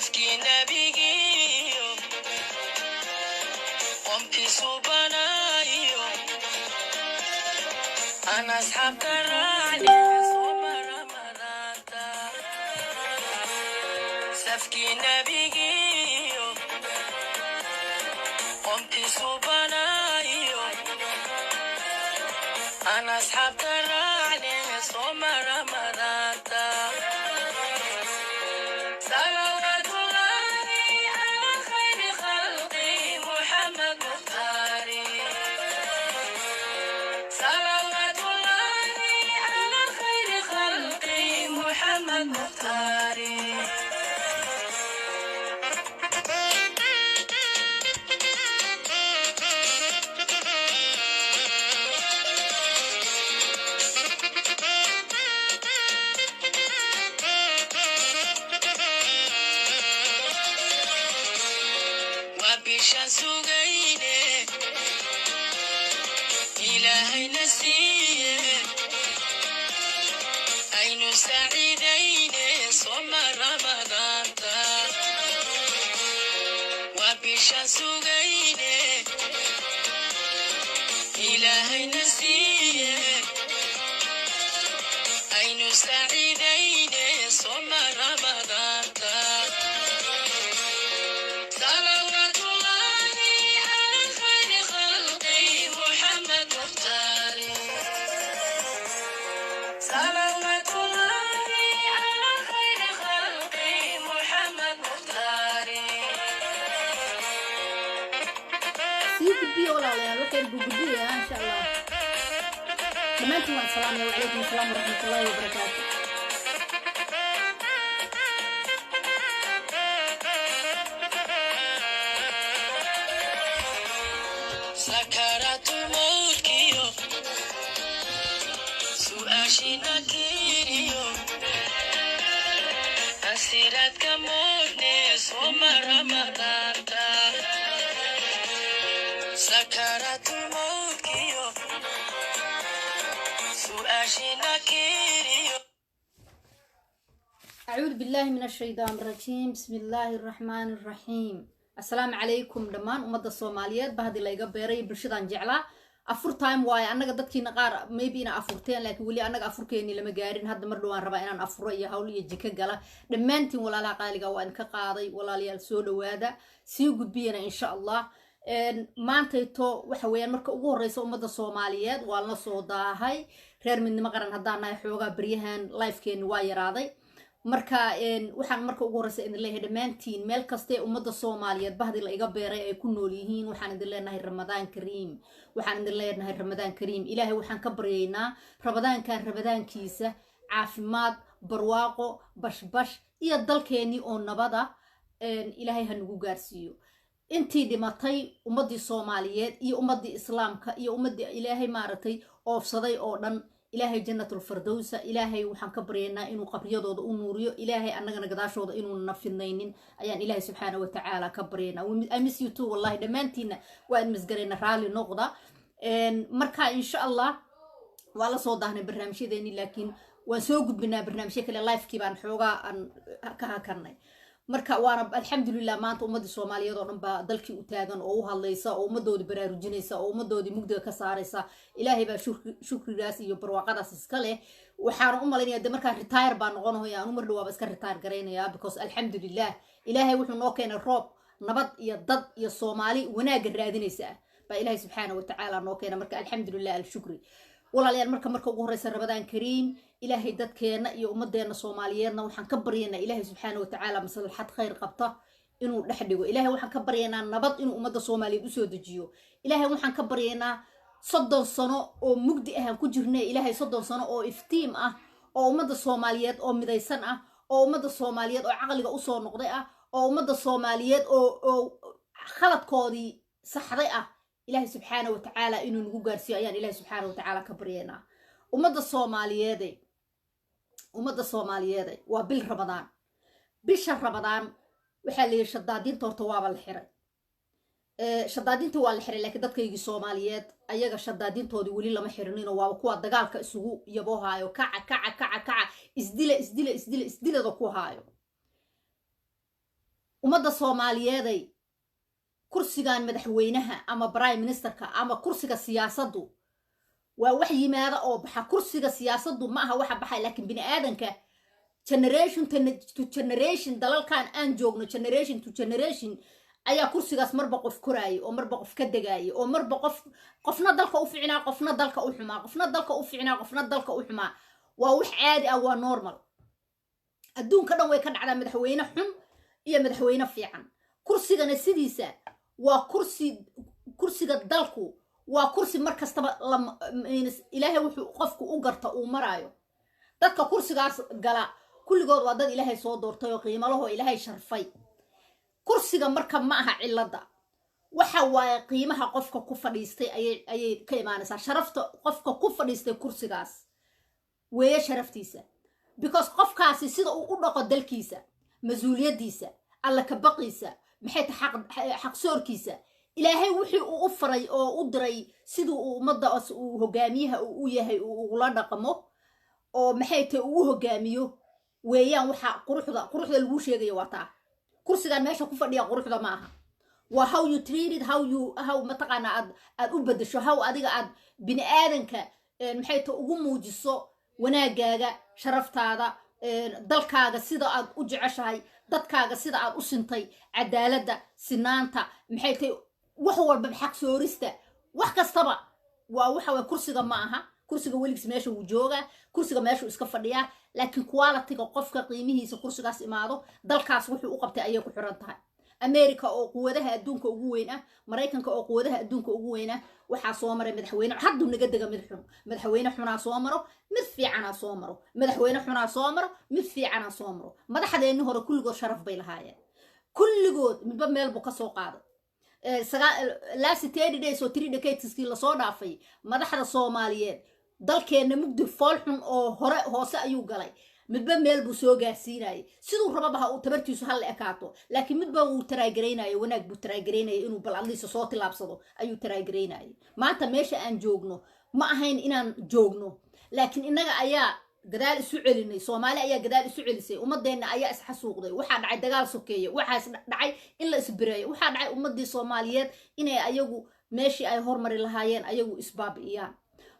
Safkii nabigiyo qomkiisu banaayo aan asxaabta raacni, sooma Ramadaanta. Safkii nabigiyo qomkiisu banaayo aan asxaabta raacni, sooma Ramadaanta. صلوات الله على خير خلقه محمد مختاري. صلوات الله على خير خلقه محمد مختاري. Waa bishaan sugayne Ilaahayna siiye aynu saaciidayne, soma Ramadaanta. Waa bishaan sugayne Ilaahayna siiye aynu saaciidayne, soma Ramadaanta. صلوات الله على خير خلقه محمد مختاري. صلوات الله على خير خلقه محمد مختاري. Sii gudbiya, walaalayaal, waxaynu gudbiya, insha Allah. Dhammaantiin waan salaamaya. Wacalaykum asalaam waraxmatullaahi wabarakaatu. سكرات الموت su'aashina kiriyo asiraadka moodne, soma Ramadaanta. Sakaraatulmawdkiyo su'aashina kiriyo. أعوذ بالله من الشيطان الرجيم، بسم الله الرحمن الرحيم. السلام عليكم dhammaan ummadda Soomaaliyeed, bahdi layga beeray, bulshadan jeclaa. Afur time waaye. Annaga dadkiina qaar maybe ina afurteen, laakiin weli annaga afurkeeni lama gaarin. Hadda mar dhowaan rabaa inaan afuro iyo hawl iyo jiko gala. Dhammaantiin walaalaha qaaliga waa idinka qaaday. Walaalayaal, soo dhawaada, sii gudbiyana, insha Allah. Maantayto waxa weeyaan, marka ugu horeysa, ummadda Soomaaliyeed waa la soo daahay. Reer Midnimo Qaran haddaan nahay, xoogaa beryahan livekeeni waa yaraaday. Marka waxaan marka ugu horeysa idin leeyahay dhammaantiin, meel kaste ummadda Soomaaliyeed, bahdi la iga beeray, ay ku nool yihiin, waxaan idin leenahay Ramadaan kariim. Waxaan idin leenahay Ramadaan kariim. Ilaahay waxaan ka baryaynaa Ramadaankan Ramadaankiisa caafimaad, barwaaqo, bashbash iyo dalkeenii oo nabada Ilaahay ha nagu gaarsiiyo. Intii dhimatay, ummaddii Soomaaliyeed iyo ummaddii Islaamka iyo ummaddii Ilaahay maaragtay oofsaday oo dhan, Ilaahay Jannatulfardowsa, Ilaahay waxaan ka baryaynaa inuu qabriyadooda u nuuriyo. Ilaahay annagana gadaashooda inuuna fidnaynin ayaan Ilaahay subxaana wa tacaala ka baryaynaa. I miss you too, wallahi. Dhammaantiinna waa idin misgarayna, raalli noqda. Marka insha Allah waa la soo daahnay barnaamijyadeeni, laakiin waan soo gudbinaa barnaamijyo kale. Livekii baan xoogaa aan ka hakanay. Marka waana alxamdulilah, maanta ummaddii Soomaaliyeed oo dhan baa dalkii u taagan oo u hadlaysa oo ummadoodii baraarujinaysa oo ummadoodii mugdiga ka saaraysa. Ilaahay baa shukrigaas iyo barwaaqadaas iska leh. Waxaana u malaynaya de markaa retire baa noqonaya anu mar dhawaaba iska retire garaynaya, because alxamdulilah, Ilaahay wuxuu noo keenay roob, nabad iyo dad iyo Soomaali wanaagga raadinaysa ah baa Ilaahay subxaana watacaala noo keena. Marka alxamdulilah, alshukri, walaalayaal. Marka ugu horeysa, Ramadaan kariim. Ilaahay dadkeena iyo ummadeena Soomaaliyeedna waxaan ka baryaynaa Ilaahay subxaana watacaala maslaxad khayr qabta inuu dhex dhigo. Ilaahay waxaan ka baryaynaa nabad inuu ummadda Soomaaliyeed usoo dejiyo. Ilaahay waxaan ka baryaynaa, 30 sano oo mugdi ahaan ku jirnay, Ilaahay 30 sano oo iftiim ah oo ummadda Soomaaliyeed oo midaysan ah, oo ummadda Soomaaliyeed oo caqliga usoo noqday ah, oo ummadda Soomaaliyeed oo khaladkoodii saxday ah, Ilaahay subxaana wa tacaala inuu nagu gaarsiiyo ayaan Ilaahay subxaana wa tacaala ka baryaynaa. Ummadda Soomaaliyeede, ummadda Soomaaliyeede, waa bil Ramadaan. Bisha Ramadaan waxaa la yidhi shadaadiinta horta waaba la xiray. Shadaadinta waa la xiray, laakiin dadkaygii Soomaaliyeed ayaga shadaadintoodii weli lama xirinino. Waaba kuwa dagaalka isugu yaboohaayo, kaca, kaca, kaca, kaca, isdila, isdila, isdila, isdilada ku haayo. Ummadda Soomaaliyeeday, kursigan madaxweynaha ama prime ministerka ama kursiga siyaasaddu waa wax yimaada oo baxa. Kursiga siyaasaddu ma aha waxa baxay, laakiin bini aadanka generation to generation, dalalkan aan joogno, generation to generation ayaa kursigaas marba qof koraayay oo marba qof ka degaayay oo marba qof, qofna dalka u ficnaa, qofna dalka u xumaa, qofna dalka u ficnaa, qofna dalka u xumaa. Waa wax caadi ah, waa normal. Adduunka dhan way ka dhacdaa madaxweyne xun iyo madaxweyne fiican. Kursigana sidiisa waa kursi, kursiga dalku waa kursi mar kastaba Ilaahay wuxuu qofku u garta uu maraayo. Dadka kursigaas gala kulligood waa dad Ilaahay soo doortay oo qiimalahoo Ilaahay sharfay. Kursiga marka ma aha cilladda, waxa waaye qiimaha qofka ku fadhiistay ayay ka imaanaysaa. Sharafta qofka ku fadhiistay kursigaas weeye sharaftiisa, because qofkaasi sida uu u dhaqo dalkiisa, mas-uuliyaddiisa, Alla ka baqiisa, maxay tahay, xaqsoorkiisa, Ilaahay wixii uu u faray oo u diray, siduu uu ummaddaas uu hogaamiyaha uu u yahay uu ugula dhaqmo oo maxay tahay uu u hogaamiyo weeyaan. Waxa quruxda laguu sheegayo waa taa. Kursigan meesha ku fadhiya quruxda ma aha, waa how you treat it, how you how mataqaana aad u bedesho, how adiga aad bini aadanka maxay tahay ugu muujiso wanaagaaga, sharaftaada, dalkaaga sida aad u jeceshahay, dadkaaga sida aad u sintay, cadaaladda, sinaanta, maxay tahay, wax walba, xaqsoorista, wax kastaba waa waxa waye. Kursiga ma aha. Kursiga weligiis meesha wuu joogaa, kursiga meeshuu iska fadhiyaa, laakiin quality-ga qofka qiimihiisa kursigaas imaado dalkaas wuxuu u qabtay ayay ku xiran tahay. America oo quwadaha adduunka ugu weyn ah, Maraykanka oo quwadaha adduunka ugu weyn ah, waxaa soo maray madaxweyne hadduu naga dega mid xun. Madaxweyne xunaa soo maro, mid fiicanaa soo maro. Madaxweyne xunaa soo maro, mid fiicanaa soo maro. Madaxdeenni hore kulligood sharaf bay lahaayeen, kulligood midba meel buu kasoo qaaday. Last 30 days oo 3 decadeskii lasoo dhaafay, madaxda Soomaaliyeed dalkeenna mugdi fool xun oo hore hoose ayuu galay. Midba meel buu soo gaarsiinayay, siduu rababa ha uu tabartiisu ha la ekaato, laakiin midba wuu taraagaraynaya, wanaag buu taraagaraynaya, inuu bal adliisa soo tilaabsado ayuu taraagaraynayay. Maanta meesha aan joogno ma ahayn inaan joogno, laakiin innaga ayaa gadaal isu celinay. Soomaali ayaa gadaal isu celisay, ummadeenna ayaa isxasuuqday. Waxaa dhacay dagaal sokeeye, waxaa dhacay in la isbireeyo, waxaa dhacay ummadii Soomaaliyeed inay ayagu meeshii ay hormari lahaayeen ayagu isbaabi'iyaan.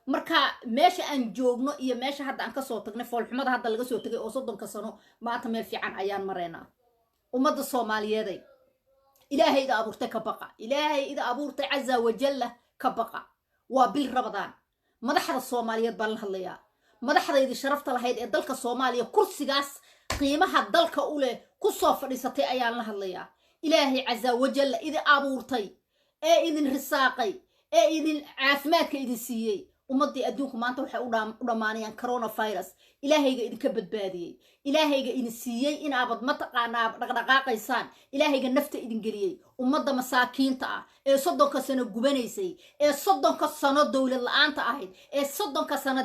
Marka meesha aan joogno iyo meesha hadda aan kasoo tagnay, foolxumada hadda laga soo tegay oo 30-ka sano, maanta meel fiican ayaan maraynaa. Ummadda Soomaaliyeeday, Ilaahay ida abuurtay ka baqa. Ilaahay ida abuurtay caza wajalla ka baqa. Waa bil Rabadaan. Madaxda Soomaaliyeed baan la hadlayaa, madaxdaydii sharafta lahayd ee dalka Soomaaliya kursigaas qiimaha dalka u leh kusoo fadhiisatay ayaan la hadlayaa. Ilaahay caza wajalla idin abuurtay ee idin risaaqay ee idin caafimaadka idin siiyey, ummaddii adduunku maanta waxay u dhammaanayaan coronavirus, Ilaahayga idinka badbaadiyey, Ilaahayga idin siiyey inaabad mataqaanaa dhaqdhaqaaqaysaan, Ilaahayga nafta idin geliyey, ummadda masaakiinta ah ee 30-ka sano gubanaysay, ee 30-ka sano dowlad la-aanta ahayd, ee 30-ka sano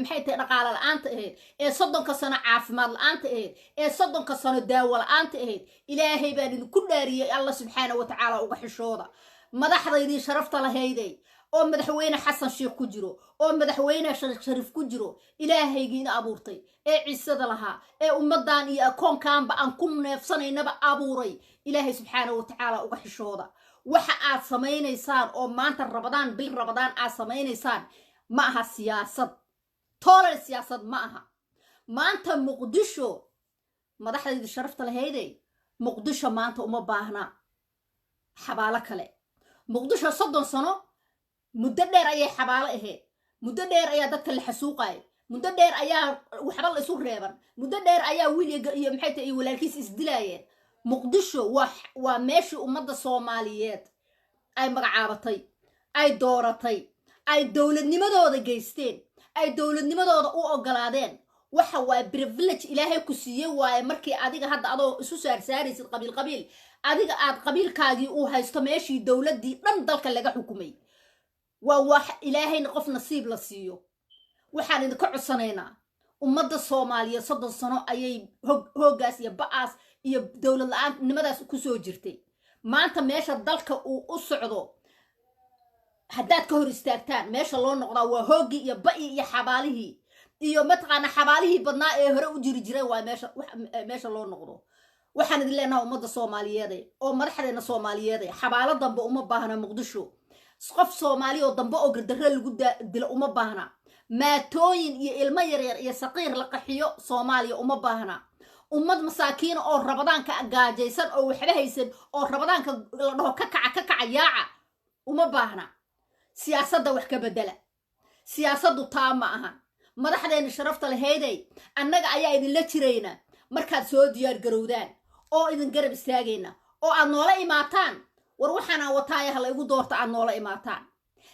maxay tahay dhaqaale la-aanta ahayd, ee 30-ka sano caafimaad la-aanta ahayd, ee 30-ka sano daawo la-aanta ahayd, Ilaahay baan idinku dhaariyey, Alla subxaana wa tacaala uga xishooda. Madaxdaydii sharafta lahayday oo madaxweyne Xasan Sheikh ku jiro oo madaxweyne Sheekh Shariif ku jiro, Ilaahaygiina abuurtay ee ciisada lahaa ee ummaddan iyo akoonkaanba aan ku neefsanaynaba abuuray, Ilaahay subxaana wa tacaala uga xishooda. Waxa aad samaynaysaan oo maanta Rabadaan, bil Rabadaan aad samaynaysaan ma aha siyaasad, toolal siyaasad ma aha. Maanta Muqdisho, madaxdayda sharafta lahayday, Muqdisho maanta uma baahna xabaalo kale. Muqdisho 30 sano, muddo dheer ayay xabaalo ahayd. Muddo dheer ayaa dadka la xasuuqaya, muddo dheer ayaa waxba la isu reeban, muddo dheer ayaa wiil iyo maxay tahay iyo walaalkiis isdilaayeen. Muqdisho waa meeshii ummadda Soomaaliyeed ay magacaabatay, ay dooratay, ay dowladnimadooda geysteen, ay dowladnimadooda u ogolaadeen. Waxa waaye privilege Ilaahay ku siiyey waaye. Markii adiga hadda adoo isu saarsaaraysid qabiil qabiil, adiga aad qabiilkaagii uu haysto meeshii dowladdii dhan dalka laga xukumay, waa wax Ilaahayna qof nasiib la siiyo. Waxaan idinka codsanaynaa, ummadda Soomaaliyeed 30 sano ayay hooggaas iyo ba'aas iyo dowlad la-aannimadaas kusoo jirtay. Maanta meesha dalka uu u socdo haddaad ka hor istaagtaan, meesha loo noqdaa waa hooggii iyo ba'ii iyo xabaalihii iyo mataqaana xabaalihii badnaa ee hore u jiri jiray. Waa meesha meesha loo noqdo. Waxaan idin leenaha, ummadda Soomaaliyeede oo madaxdeena Soomaaliyeede, xabaalo dambe uma baahna Muqdisho. Qof Soomaali oo dambe oo gardarre lagu dilo uma baahna. Maatooyin iyo ilmo yaryar iyo saqiir la qaxiyo Soomaaliya uma baahna. Ummad masaakiina oo Ramadaanka gaajaysan oo waxba haysan oo Ramadaanka la dhaho "Ka kaca, ka kaca, yaaca" uma baahna. Siyaasadda wax ka bedela. Siyaasaddu taa ma aha. Madaxdeena sharafta lahayday, annaga ayaa idinla jirayna markaad soo diyaar garowdaan oo idin garab istaagayna oo aad noola imaataan, "War, waxaanaan wataaya, hala igu doorta," aad noola imaataan.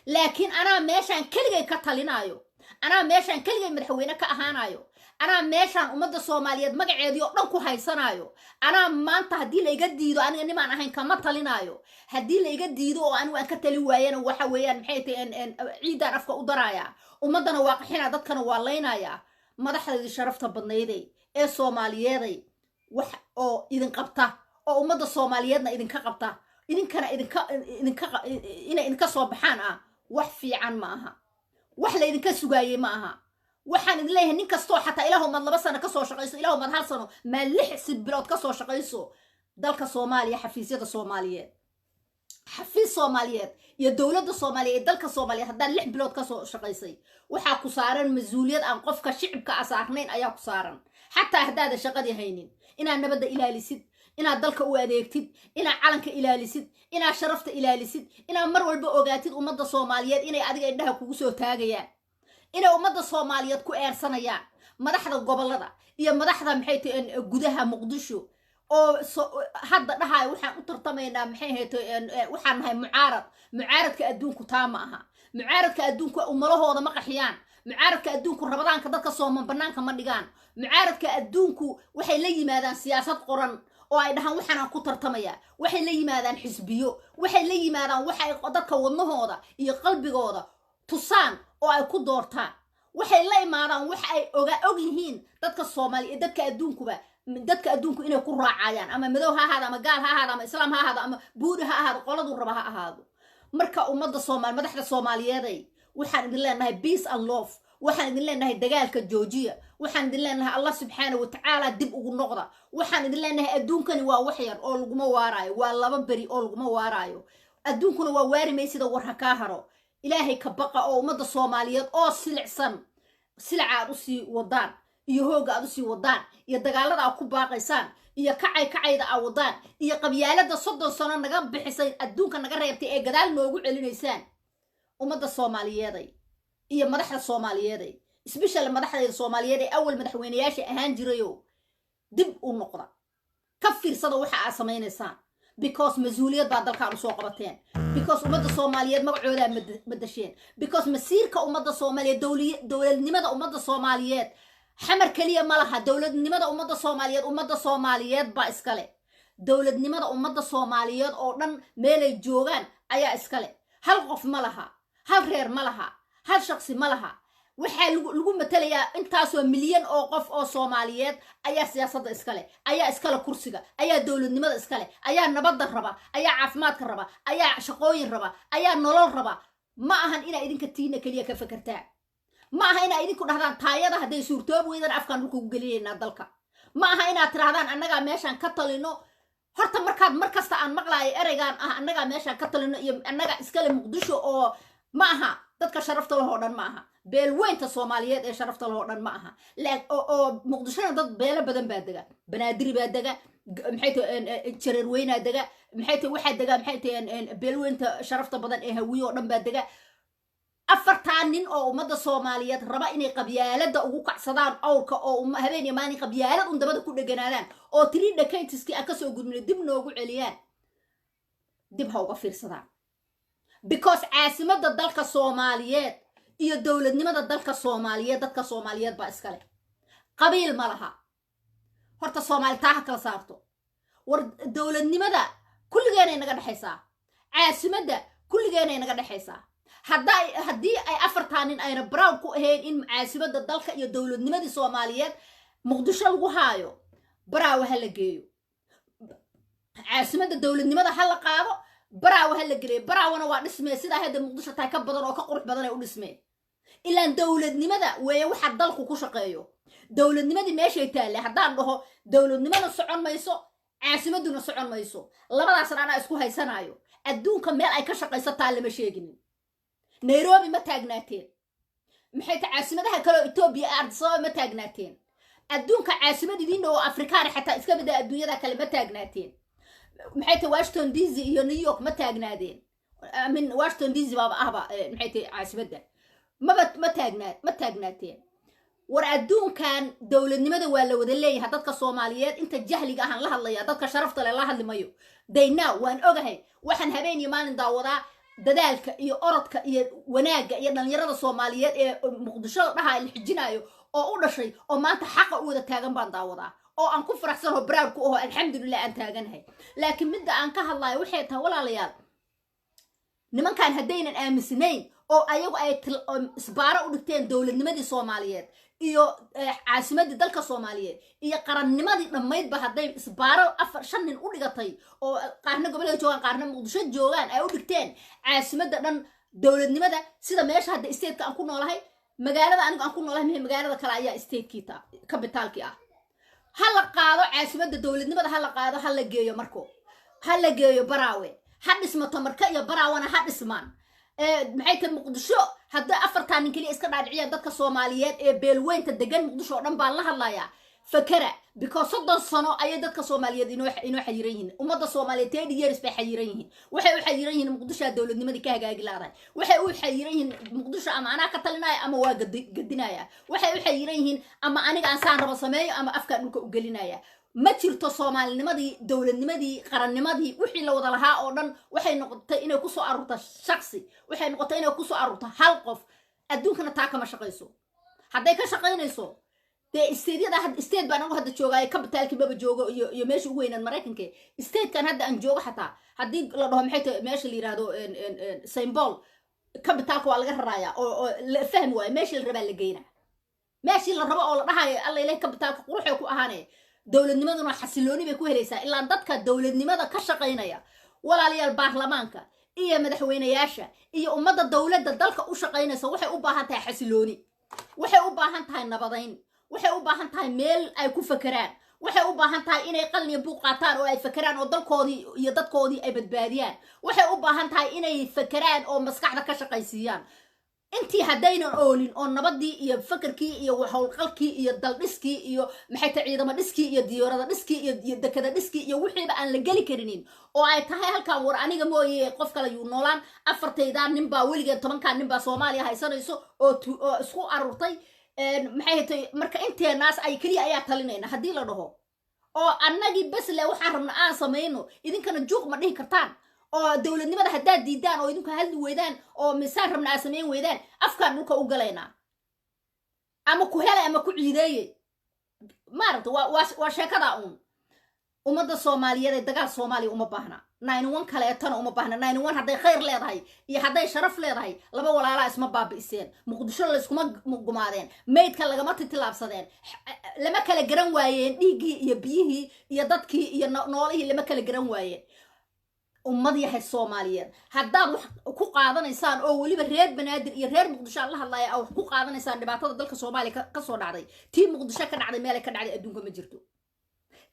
Laakiin anaa meeshaan keligay ka talinaayo, anaa meeshaan keligay madaxweyne ka ahaanayo, anaa meeshaan ummadda Soomaaliyeed magaceedii oo dhan ku haysanaayo, anaa maanta haddii la iga diido, aniga nimaan ahayn kama talinaayo. Haddii la iga diido oo anigu aan ka talin waayana, waxa weeyaan, maxay tahay, ciiddaan afka u daraaya, ummaddana waa qaxinaa, dadkana waa laynayaa. Madaxdeedii sharafta badnayday ee Soomaaliyeeday, wax oo idin qabta oo ummadda Soomaaliyeedna idinka qabta, idinkana idinka idinka inay idinka soo baxaan ah, wax fiican ma aha, wax la idinka sugaayey ma aha. Waxaan idin leeyahay, nin kastoo xataa, ilaahu maad 2 sano kasoo shaqayso, ilaahu maad hal sano, maad 6 bilood kasoo shaqayso dalka Soomaaliya, xafiisyada Soomaaliyeed, xafiis Soomaaliyeed iyo dowladda Soomaaliya ee dalka Soomaaliyeed, haddaad 6 bilood kasoo shaqaysay, waxaa ku saaran mas-uuliyad aan qofka shicibka a saarnayn ayaa ku saaran. Xataa haddaadan shaqadii haynin, inaad nabadda ilaalisid, inaad dalka u adeegtid, inaad calanka ilaalisid, inaad sharafta ilaalisid, inaad mar walba ogaatid ummadda Soomaaliyeed inay adiga indhaha kugu soo taagayaan, inay ummadda Soomaaliyeed ku eersanayaan. Madaxda gobollada iyo madaxda, maxay tahay, gudaha Muqdisho oo hadda dhahayo "Waxaan u tartamaynaa, maxay hayto, waxaan nahay mucaarad." Mucaaradka adduunku taa ma aha. Mucaaradka adduunku ummalahooda ma qaxiyaan. Mucaaradka adduunku Ramadaanka dadka sooman banaanka ma dhigaan. Mucaaradka adduunku waxay la yimaadaan siyaasad qoran oo ay dhahaan "Waxaanaan ku tartamaya." Waxay la yimaadaan xisbiyo, waxay la yimaadaan waxa ay dadka wadnahooda iyo qalbigooda tusaan oo ay ku doortaan. Waxay la imaadaan wax ay oga og yihiin dadka Soomaaliya, dadka adduunkuba, dadka adduunku inay ku raacayaan, ama madow ha ahaado, ama gaal ha ahaado, ama islaam ha ahaado, ama buuri ha ahaado, qoladuu raba ha ahaado. Marka ummadda Soomaali, madaxda Soomaaliyeeday, waxaan idin leenahay peace and love. Waxaan idin leenahay dagaalka joojiya. Waxaan idin leenahay Allah subxaana wa tacaala dib ugu noqda. Waxaan idin leenahay adduunkani waa wax yar oo laguma waaraayo, waa 2 beri oo laguma waaraayo. Adduunkuna waa waari maysida, war ha kaa haro. Ilaahay ka baqa oo ummadda Soomaaliyeed oo silicsan, silica aad usii wadaan iyo hoogga aad usii wadaan iyo dagaalada aad ku baaqaysaan iyo kacay kacayda aad wadaan iyo qabyaalada 30 sano naga bixisay, adduunka naga reebtay ee gadaal noogu celinaysaan. Ummadda Soomaaliyeeday iyo madaxda Soomaaliyeeday, especially madaxdayda Soomaaliyeed ee awal madaxweyneyaasha ahaan jirayo, dib u noqda, ka fiirsada waxa aad samaynaysaan, because mas-uuliyad baa dalkaan usoo qabateen, because ummadda Soomaaliyeed magacoodaa madasheen, because masiirka ummadda Soomaaliyeed, dowladnimada ummadda Soomaaliyeed Xamar keliya ma laha. Dowladnimada ummadda Soomaaliyeed, ummadda Soomaaliyeed baa iskale. Dowladnimada ummadda Soomaaliyeed oo dhan meelay joogaan ayaa iskale. Hal qof ma laha, hal reer ma laha, hal shaqsi ma laha. Waxaa lagu matalayaa intaasoo milyan oo qof oo Soomaaliyeed ayaa siyaasadda iskale, ayaa iskale kursiga, ayaa dowladnimada iskale, ayaa nabadda raba, ayaa caafimaadka raba, ayaa shaqooyin raba, ayaa nolol raba. Ma ahan inaa idinka tiina keliya ka fekertaan. Ma aha inaa idinku dhahdaan "Taayada hadday suurtoobi weydaan, afkaan dhulka ugu gelinaynaa dalka." Ma aha inaad tirahdaan "Annagaa meeshaan ka talino." Horta markaad mar kasta aan maqlaayo ereygaan ah "Annagaa meeshaan ka talino" iyo "Annaga iskale Muqdisho" oo ma aha dadka sharafta lahoo dhan, ma aha beelweynta Soomaaliyeed ee sharafta lahoo dhan, ma aha oo Muqdishona dad beelo badan baa dega. Banaadiri baa dega, maxay tahay, Jareerweynaa dega, maxay tahay, waxaa dega, maxay tahay, beelweynta sharafta badan ee Hawiye oo dhan baa dega. Afartaa nin oo ummadda Soomaaliyeed raba inay qabyaaladda ugu kacsadaan awrka oo habeen iyo maalin qabyaalad un dabada ku dheganaadaan oo three decades-kii aan kasoo gudbinay dib noogu celiyaan, dib ha uga fiirsadaan, because caasimadda dalka Soomaaliyeed iyo dowladnimada dalka Soomaaliyeed, dadka Soomaaliyeed baa iskale. Qabiil ma laha. Horta Soomaali taa ha kala saarto. War dowladnimada kulligeenay naga dhexaysaa, caasimadda kulligeenay naga dhexaysaa. Haddii ay afartaa nin ayna proud ku ahayn in caasimadda dalka iyo dowladnimadii Soomaaliyeed Muqdisho lagu haayo, Baraawe ha la geeyo. Caasimadda dowladnimada ha la qaado, Baraawe ha la geleeyo. Baraawena waa dhismee, sidaa hadda Muqdisho tahay ka badan oo ka qurux badan ay u dhismeen. Ilaan dowladnimada weeye waxa dalku ku shaqeeyo. Dowladnimadii meeshay taalle haddaan dhaho dowladnimada socon mayso. Caasimaduna socon mayso. Labadaasna anaa isku haysanaayo. Adduunka meel ay ka shaqaysataa lama sheeginin. Nairobi ma taagnaateen? Maxay ta caasimadaha kale oo Etoobiya, Addis Ababa ma taagnaateen? Adduunka caasimad idiin dhow oo Afrikaana xataa iska mida, adduunyada kale ma taagnaateen? Maxay tahay, Washington DC iyo New York ma taagnaadeen? I mean, Washington DC baaba ahba. Maxay tahay, caasimadda maba ma taagnaa, ma taagnaateen? War adduunkan dowladnimada waa la wada leeyahay. Dadka Soomaaliyeed inta jahliga ahaan la hadlaya, dadka sharafta leh la hadli mayo. Dayna waan ogahay, waxaan habeen iyo maalin daawadaa dadaalka iyo orodka iyo wanaagga iyo dhalinyarada Soomaaliyeed ee Muqdisho la dhaha la xijinayo oo u dhashay oo maanta xaqa u wada taagan baan daawadaa, oo aan ku faraxsan oo proud ku aho, alxamdulilah, aan taaganahay. Laakiin midda aan ka hadlayo waxay tahay, walaalayaal, nimankan haddaynan aaminsanayn oo ayagu ay isbaaro u dhigteen dowladnimadii Soomaaliyeed iyo caasimadii dalka Soomaaliyeed iyo qarannimadii dhammaydba, hadday isbaaro afar shan nin u dhigatay oo qaarna gobolada joogaan, qaarna Muqdisho joogaan, ay u dhigteen caasimadda dhan, dowladnimada, sida meesha hadda stateka aan ku noolahay, magaalada anigu aan ku noolahay mihe, magaalada kale ayaa statekii ta capitalkii ah. Ha la qaado caasimadda dowladnimada, ha la qaado, ha la geeyo Marko, ha la geeyo Baraawe, ha dhismato Marka iyo Baraawana ha dhismaan. Maxay tahay, Muqdisho hadday afartaa nin keliya iska dhaadhiciyaan, dadka Soomaaliyeed ee beelweynta degan Muqdisho oo dhan baan la hadlayaa, fakera, because 30 sano ayay dadka Soomaaliyeed inoo xayiran yihiin. Ummadda Soomaaliyeed 30 years bay xayiran yihiin. Waxay u xayiran yihiin Muqdishoa dowladnimadii ka hagaagi laadahay. Waxay u xayiran yihiin Muqdisho ama anaa ka talinaya ama waa gadinaya. Waxay u xayiran yihiin ama aniga aan saan rabo sameeyo ama afkaan dhulka u gelinaya. Ma jirto soomaalinimadii, dowladnimadii, qarannimadii, wixii la wada lahaa oo dhan waxay noqotay inay kusoo aruurto shaksi, waxay noqotay inay kusoo aruurto hal qof. Adduunkana taa kama shaqayso. Hadday ka shaqaynayso dee stateyada state baan anigu hadda joogaayo, capitalkii maba joogo iyo meesha ugu weynaad Maraykanka. Statekan hadda aan joogo xataa haddii la dhaho, maxay tahay, meesha la yirahdo St. Paul capitalka waa laga rarayaa oo la fahmi waayo. Meeshii la rabaa la geynaa, meeshii la rabo oo la dhahayo alla ilahi capitalka quruxay ku ahaanee, dowladnimaduna xasilooni bay ku helaysaa. Ilaa dadka dowladnimada ka shaqaynaya, walaalayaal, baarlamaanka iyo madaxweyneyaasha iyo ummadda dowladda dalka u shaqaynaysa waxay u baahan tahay xasilooni, waxay u baahan tahay nabadayn, waxay u baahan tahay meel ay ku fakeraan, waxay u baahan tahay inay qalniya buuq qaataan oo ay fakeraan oo dalkoodii iyo dadkoodii ay badbaadiyaan. Waxay u baahan tahay inay fakeraan oo maskaxda ka shaqaysiiyaan. Intii haddaynan oolin oo nabadii iyo fakerkii iyo howlqalkii iyo daldhiskii iyo maxay tahay ciidamo dhiskii iyo diyaarada dhiskii iyo dekada dhiskii iyo wixiiba aan la geli karinin, oo ay tahay halkan war aniga mooye qof kale yuu noolaan, afartaydaa ninbaa weligeed, 10-kaa ninbaa Soomaaliya haysanayso oo isku aruurtay, maxay tahay, marka inteenaas ay keliya ayaa talinayna haddii la dhaho oo annagii besle waxaan rabna aan samayno, idinkana juuq ma dhihi kartaan, oo dowladnimada haddaad diidaan oo idinku hadli weydaan oo misaan rabna aad samayn weydaan, afkaan dhulka u galaynaa, ama ku helay ama ku ciideeyey. Maaragta, waa sheekadaa uun. Ummadda Soomaaliyeed ee dagaal Soomaaliya uma baahna, 91 kaleetana uma baahna. 91 hadday khayr leedahay iyo hadday sharaf leedahay, laba walaalaa isma baabi'iseen, Muqdisho layskuma gumaadeen, maydka lagama titilaabsadeen, lama kala garan waayeen dhiiggii iyo biyihii iyo dadkii iyo noolihii lama kala garan waayeen. Ummad yahay Soomaaliyeed, haddaad wax ku qaadanaysaan, oo weliba reer Banaadir iyo reer Muqdisho aan la hadlaya, aa wax ku qaadanaysaan dhibaatada dalka Soomaaliya kasoo dhacday, tii Muqdisho ka dhacday meelay ka dhacday adduunka ma jirto.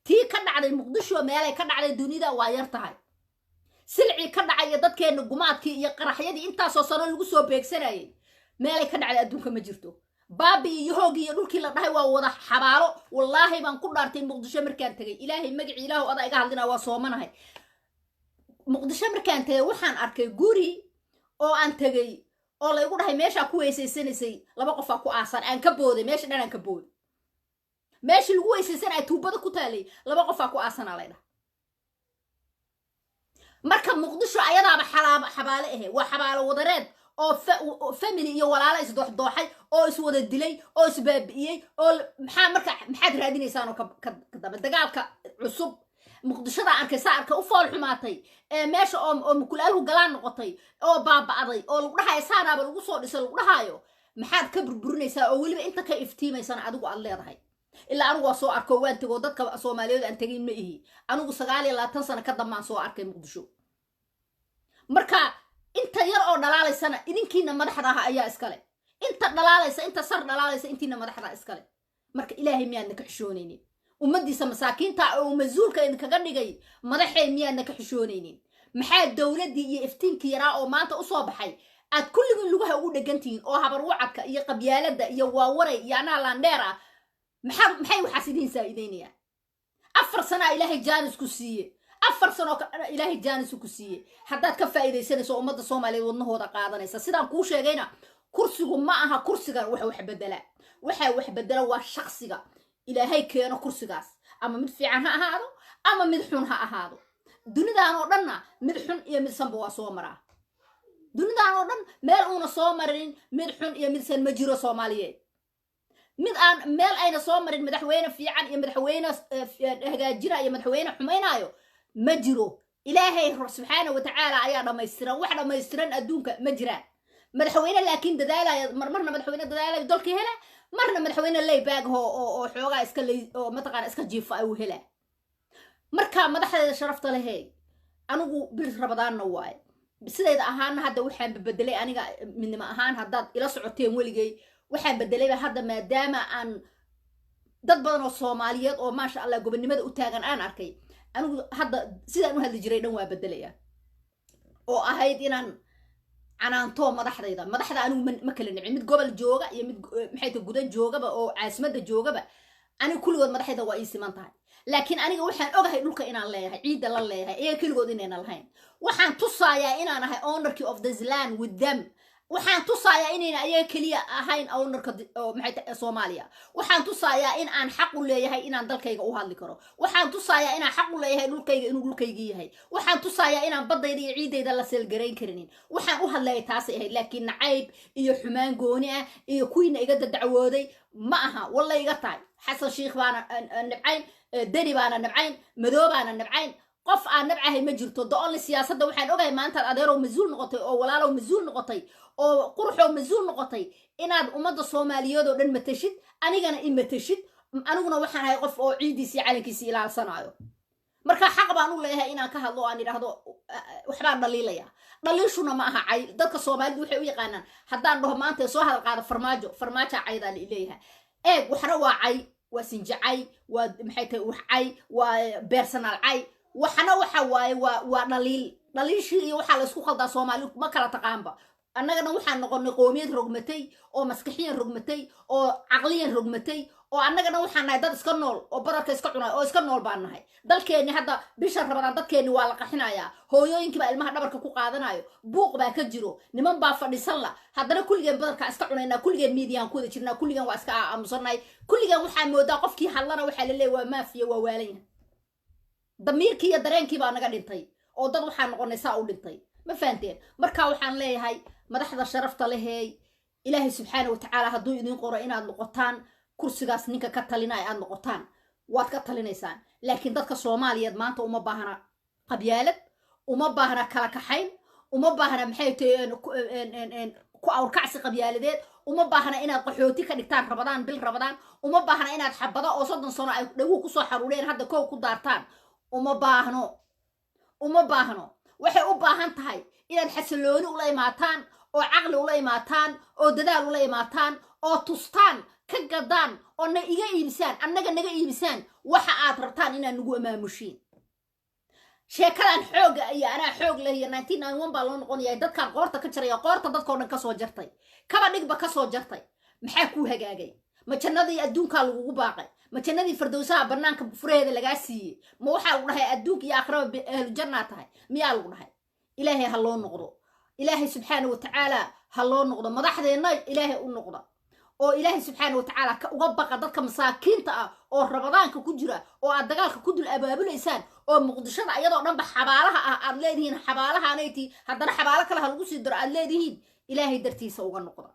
Tii ka dhacday Muqdisho meelay ka dhacday dunida waa yar tahay. Silcii ka dhacay iyo dadkeenna gumaadkii iyo qaraxyadii intaasoo sano lagu soo beegsanayay meelay ka dhacday adduunka ma jirto. Baabi iyo hoogii iyo dhulkii la dhahay waa wada xabaalo. Wallaahi baan ku dhaartay, Muqdisho markaan tegay, Ilaahay magacii Ilaahu adaa iga hadlina, waa soomanahay, Muqdisho markaan tegay waxaan arkay guri oo aan tegay oo laygu dhahay meeshaa ku weysaysanaysay laba qofaa ku aasan. Aan ka booday meesha dhan, aan ka booday meeshii lagu weysaysanaya, tuubada ku taalay, laba qofaa ku aasanaa lay dhahay. Marka Muqdisho ayadaaba xabaale ahe, waa xabaalo wadareed oo family iyo walaalo isdooxdooxay oo iswada dilay oo isbaabi'iyey oo maxaa. Marka maxaad raadinaysaan oo ka daba dagaalka cusub? Muqdishada arkay, saa arkay u fool xumaatay ee meesha oo mukulaaluhu galaan noqotay oo baaba'day oo lagu dhahayo saanaaba lagu soo dhisay lagu dhahaayo, maxaad ka burburinaysaa oo weliba inta ka iftiimaysana adigu aad leedahay? Ilaa anigu waa soo arko, waan tego, dadka Soomaaliyeed aan tegin ma ihi anigu. 29 sano ka dambaan soo arkay Muqdisho. Marka inta yar oo dhalaalaysana idinkiina madaxda ah ayaa iskale. Inta dhalaalaysa, inta sar dhalaalaysa, intiina madaxda iskale. Marka Ilaahay miyaadna ka xishoonaynin? Ummaddiisa masaakiinta oo mas-uulka idinkaga dhigay madaxee, miyaadna ka xishoonaynin? Maxaa dowladdii iyo iftiinkii yaraa oo maanta usoo baxay aad kulligiin lugaha ugu dhegantihiin, oo habarwacadka iyo qabyaaladda iyo waawaray iyo anaa laandheer ah? Maxay waxaas idiin saa'iideynayaan? 4 sanaa Ilaahay jaanis ku siiye, 4 sano Ilaahay jaanis ku siiye. Haddaad ka faa'iidaysanayso, ummadda Soomaaliyeed wadnahooda qaadanaysa. Sidaan kuu sheegayna, kursigu ma aha kursigan wax wax bedela. Waxa wax bedela waa shaksiga Ilaahay keeno kursigaas, ama mid fiican ha ahaado ama mid xun ha ahaado. Dunidan oo dhanna mid xun iyo mid sanba waa soo maraa. Dunidan oo dhan meel uuna soo marin mid xun iyo mid san ma jiro, Soomaaliyeed. Mid aan meel ayna soo marin madaxweyne fiican iyo madaxweyne hagaajina iyo madaxweyne xumaynaayo ma jiro. Ilaahay subxaana wa tacaala ayaa dhammaystiran. Wax dhammaystiran adduunka ma jiraan. Madaxweyne laakiin dadaalaya, marmarna madaxweyne dadaalayo dalkii hela, marna madaxweyne laybaag oo xoogaa iska lay oo mataqaana iska jiifa ayuu helaa. Marka madaxdeeda sharafta lehey, anigu bil Rabadaanna waaye. Sidayda ahaana hadda waxaan bedelay aniga midnimo ahaan, haddaad ila socoteen weligay, waxaan bedelayba hadda, maadaama aan dad badan oo Soomaaliyeed oo maasha Allah gobonnimada u taagan aan arkay, anigu hadda sidaan u hadli jiray dhan waa bedelaya, oo ahayd inaan canaanto madaxdayda. Madaxda anigu ma kala nicin, mid gobol jooga iyo mid maxay tahay guda joogaba oo caasimadda joogaba, aniga kulligood madaxdayda waa ii siman tahay. Laakiin aniga waxaan ogahay dhulka inaan leeyahay, ciidda la leeyahay, iyaga keligood inayna lahayn. Waxaan tusayaa inaan ahay ownerkii of this land with them. Waxaan tusayaa inayna ayaga keliya ahayn ownerka maxay tahay Soomaaliya. Waxaan tusayaa in aan xaq u leeyahay inaan dalkayga u hadli karo. Waxaan tusayaa inaan xaq u leeyahay dhulkayga inuu dhulkaygii yahay. Waxaan tusayaa inaan baddayda iyo ciidayda la seelgarayn karinin. Waxaan u hadlayay taasay ahayd, laakiin nacayb iyo xumaan gooni ah iyo kuwiina iga dadacwooday ma aha. Walla iga tahay, Xasan Shiikh baana nabcayn, Deni baana nabcayn, Madoo baana nabcayn, qof aan nabcahay ma jirto. The only siyaasadda waxaan ogahay maantaad adeerow mas-uul noqotay, oo walaalow mas-uul noqotay, oo quruxow mas-uul noqotay, inaad ummadda Soomaaliyeed oo dhan matashid, anigana i matashid. Aniguna waxaan ahay qof oo ciiddiisi iyo calankiisi ilaalsanaayo. Marka xaq baan u leeyahay inaan ka hadlo oo aan idhaahdo waxbaan dhaliilaya. Dhaliishuna ma aha cay. Dadka Soomaalidu waxay u yaqaanaan haddaan dhaho maanta soo hadal qaada Farmaajo, Farmaaja caydaa la leeyahay. Eeg, waxna waa cay, waa sinjacay, waa maxay tahay wax cay, waa personal cay. Waxna waxa waaye waa dhaliil. Dhaliishii iyo waxaa la isku khaldaa, Soomaali ma kala taqaanba. Annagana waxaan noqonay qoomiyad rogmatay, oo maskaxiyan rogmatay, oo caqliyan rogmatay, oo annagana waxaan nahay dad iska nool oo badarka iska cunay oo iska nool baan nahay. Dalkeenni hadda bisha Rabadaan dadkeenni waa la qaxinayaa, hooyooyinkii baa ilmaha dhabarka ku qaadanayo, buuq baa ka jiro, niman baa fadhisan la. Haddana kulligeen badarkaa iska cunaynaa, kulligeen miidiyaan ku wada jirnaa, kulligeen waa iska aamusannahay. Kulligeen waxaa moodaa qofkii hadlana waxaa la leeya waa maafiya, waa waalan yahay. Damiirkii iyo dareenkii baa naga dhintay, oo dad waxaa noqonay saa u dhintay. Ma fahanteen? Marka waxaan leeyahay madaxda sharafta leheey, Ilaahay subxaana watacaala hadduu idiin qoro inaad noqotaan kursigaas ninka ka talinaya aad noqotaan, waad ka talinaysaan. Laakiin dadka Soomaaliyeed maanta uma baahna qabyaalad, uma baahna kala kaxayn, uma baahna maxay tahay ku awrkacsi qabyaaladeed, uma baahna inaad qaxooti ka dhigtaan Rabadaan, bil Rabadaan. Uma baahna inaad xabado oo 30 sano ay dhaguhu kusoo xaruureen hadda kow ku daartaan. Uma baahno, uma baahno. Waxay u baahan tahay inaad xasilooni ula imaataan, oo caqli ula imaataan, oo dadaal ula imaataan, oo tustaan, ka gadaan, oo na iga iibisaan, annaga naga iibisaan waxa aad rabtaan inaad nagu amaamushiin. Sheekadan xoogga iyo anaa xoog leh iyo 1991 baa loo noqonaya, dadkaan qoorta ka jaraya, qoorta dadkao dhan kasoo jartay, kaba dhigba kasoo jartay. Maxaa kuu hagaagay? Ma jannadii adduunkaa lagugu baaqay? Ma jannadii fardowsaha bannaanka furaheeda lagaa siiyey? Ma waxaa lagu dhahay adduunka iyo aakhiraba ahlu jannaa tahay miyaa lagu dhahay? Ilaahay ha loo noqdo, Ilaahay subxaana wa tacaala ha loo noqdo. Madaxdeenna Ilaahay u noqda, oo Ilaahay subxaana wa tacaala uga baqa dadka masaakiinta ah oo Rabadaanka ku jira, oo aad dagaalka ku dul abaabulaysaan, oo Muqdishada ayadoo dhanba xabaalaha ah aad leedihiin xabaalahaanayti, haddana xabaalo kale ha lagu sii daro aad leedihiin. Ilaahay dartiisa uga noqda.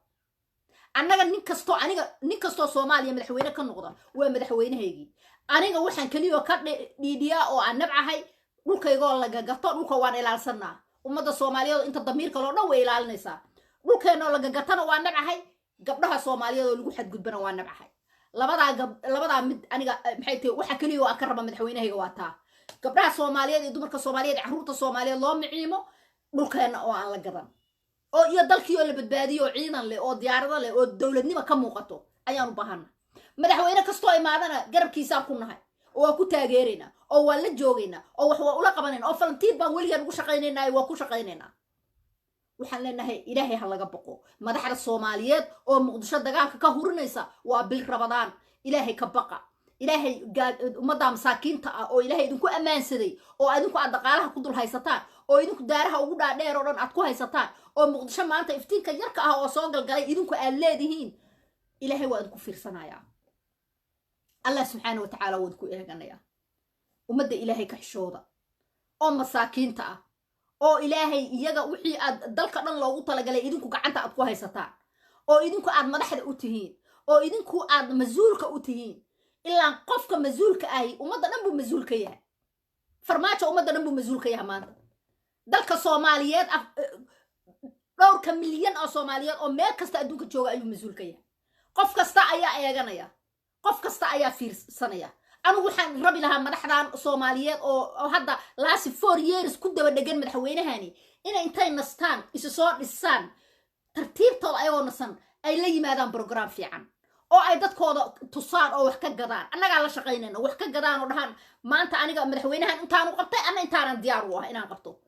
Annaga nin kastoo, aniga nin kastoo Soomaaliya madaxweyne ka noqda waa madaxweynahaygii. Aniga waxaan keliyoo ka dhiidhiyaa oo aan nabcahay dhulkaygoo lagagato. Dhulka waan ilaalsanaa. Ummadda Soomaaliyeed inta damiirka loo dhan way ilaalinaysaa. Dhulkeenoo lagagatana waa nabcahay, gabdhaha Soomaaliyeed oo lagu xadgudbana waa nabcahay. Labadaa gab labadaa mid aniga maxay tahay, waxa keliya oo aan ka raba madaxweynahayga waa taa: gabdhaha Soomaaliyeed iyo dumarka Soomaaliyeed, carruurta Soomaaliyeed loo miciimo, dhulkeenna oo aan la gadan, oo iyo dalkii oo la badbaadiyo, oo ciidan leh, oo diyaarado leh, oo dowladnimo ka muuqato ayaan u baahana. Madaxweyne kastoo imaadana garabkiisaan ku nahay. Oo waa ku taageeraynaa, oo waa la joogaynaa, oo wax waa ula qabanaynaa, oo volunteer baan weligaan ugu shaqaynaynaa, waa ku shaqaynaynaa. Waxaan leenahay, Ilaahay ha laga baqo. Madaxda Soomaaliyeed oo Muqdisho dagaalka ka hurinaysa, waa bil Rabadaan, Ilaahay ka baqa. Ilaahay ummadda masaakiinta ah oo Ilaahay idinku ammaansaday, oo idinku aad dhaqaalaha ku dul haysataan, oo idinku daaraha ugu dhaadheer oo dhan aad ku haysataan, oo Muqdisho maanta iftiinka yarka ah oo soo galgalay idinku aad leedihiin, Ilaahay waa idinku fiirsanayaa. Allah subxaana wa tacaala waa idinku eeganaya. Ummadda Ilaahay ka xishooda oo masaakiinta ah, oo Ilaahay iyaga wixii aad dalka dhan loogu talagalay idinku gacanta aad ku haysataan, oo idinku aad madaxda u tihiin, oo idinku aad mas-uulka u tihiin. Ilaa qofka mas-uulka ahi ummadda dhan buu mas-uul ka yahay. Farmaajo ummadda dhan buu mas-uul ka yahay. Maanta dalka Soomaaliyeed, dhowrka milyan oo Soomaaliyeed oo meel kasta adduunka jooga ayuu mas-uul ka yahay. Qof kasta ayaa eeganaya, qof kasta ayaa fiirsanaya. Anigu waxaan rabi lahaa madaxdan Soomaaliyeed oo hadda last 4 years ku daba dhegan madaxweynahani inay intay nastaan, isu soo dhisaan tartiibtooda, ayagoo nasan ay la yimaadaan program fiican oo ay dadkooda tusaan oo wax ka gadaan. Annagaa la shaqaynayna, wax ka gadaan oo dhahaan, "Maanta aniga madaxweynahan intaanu qabtay, anna intaanan diyaar u ah inaan qabto,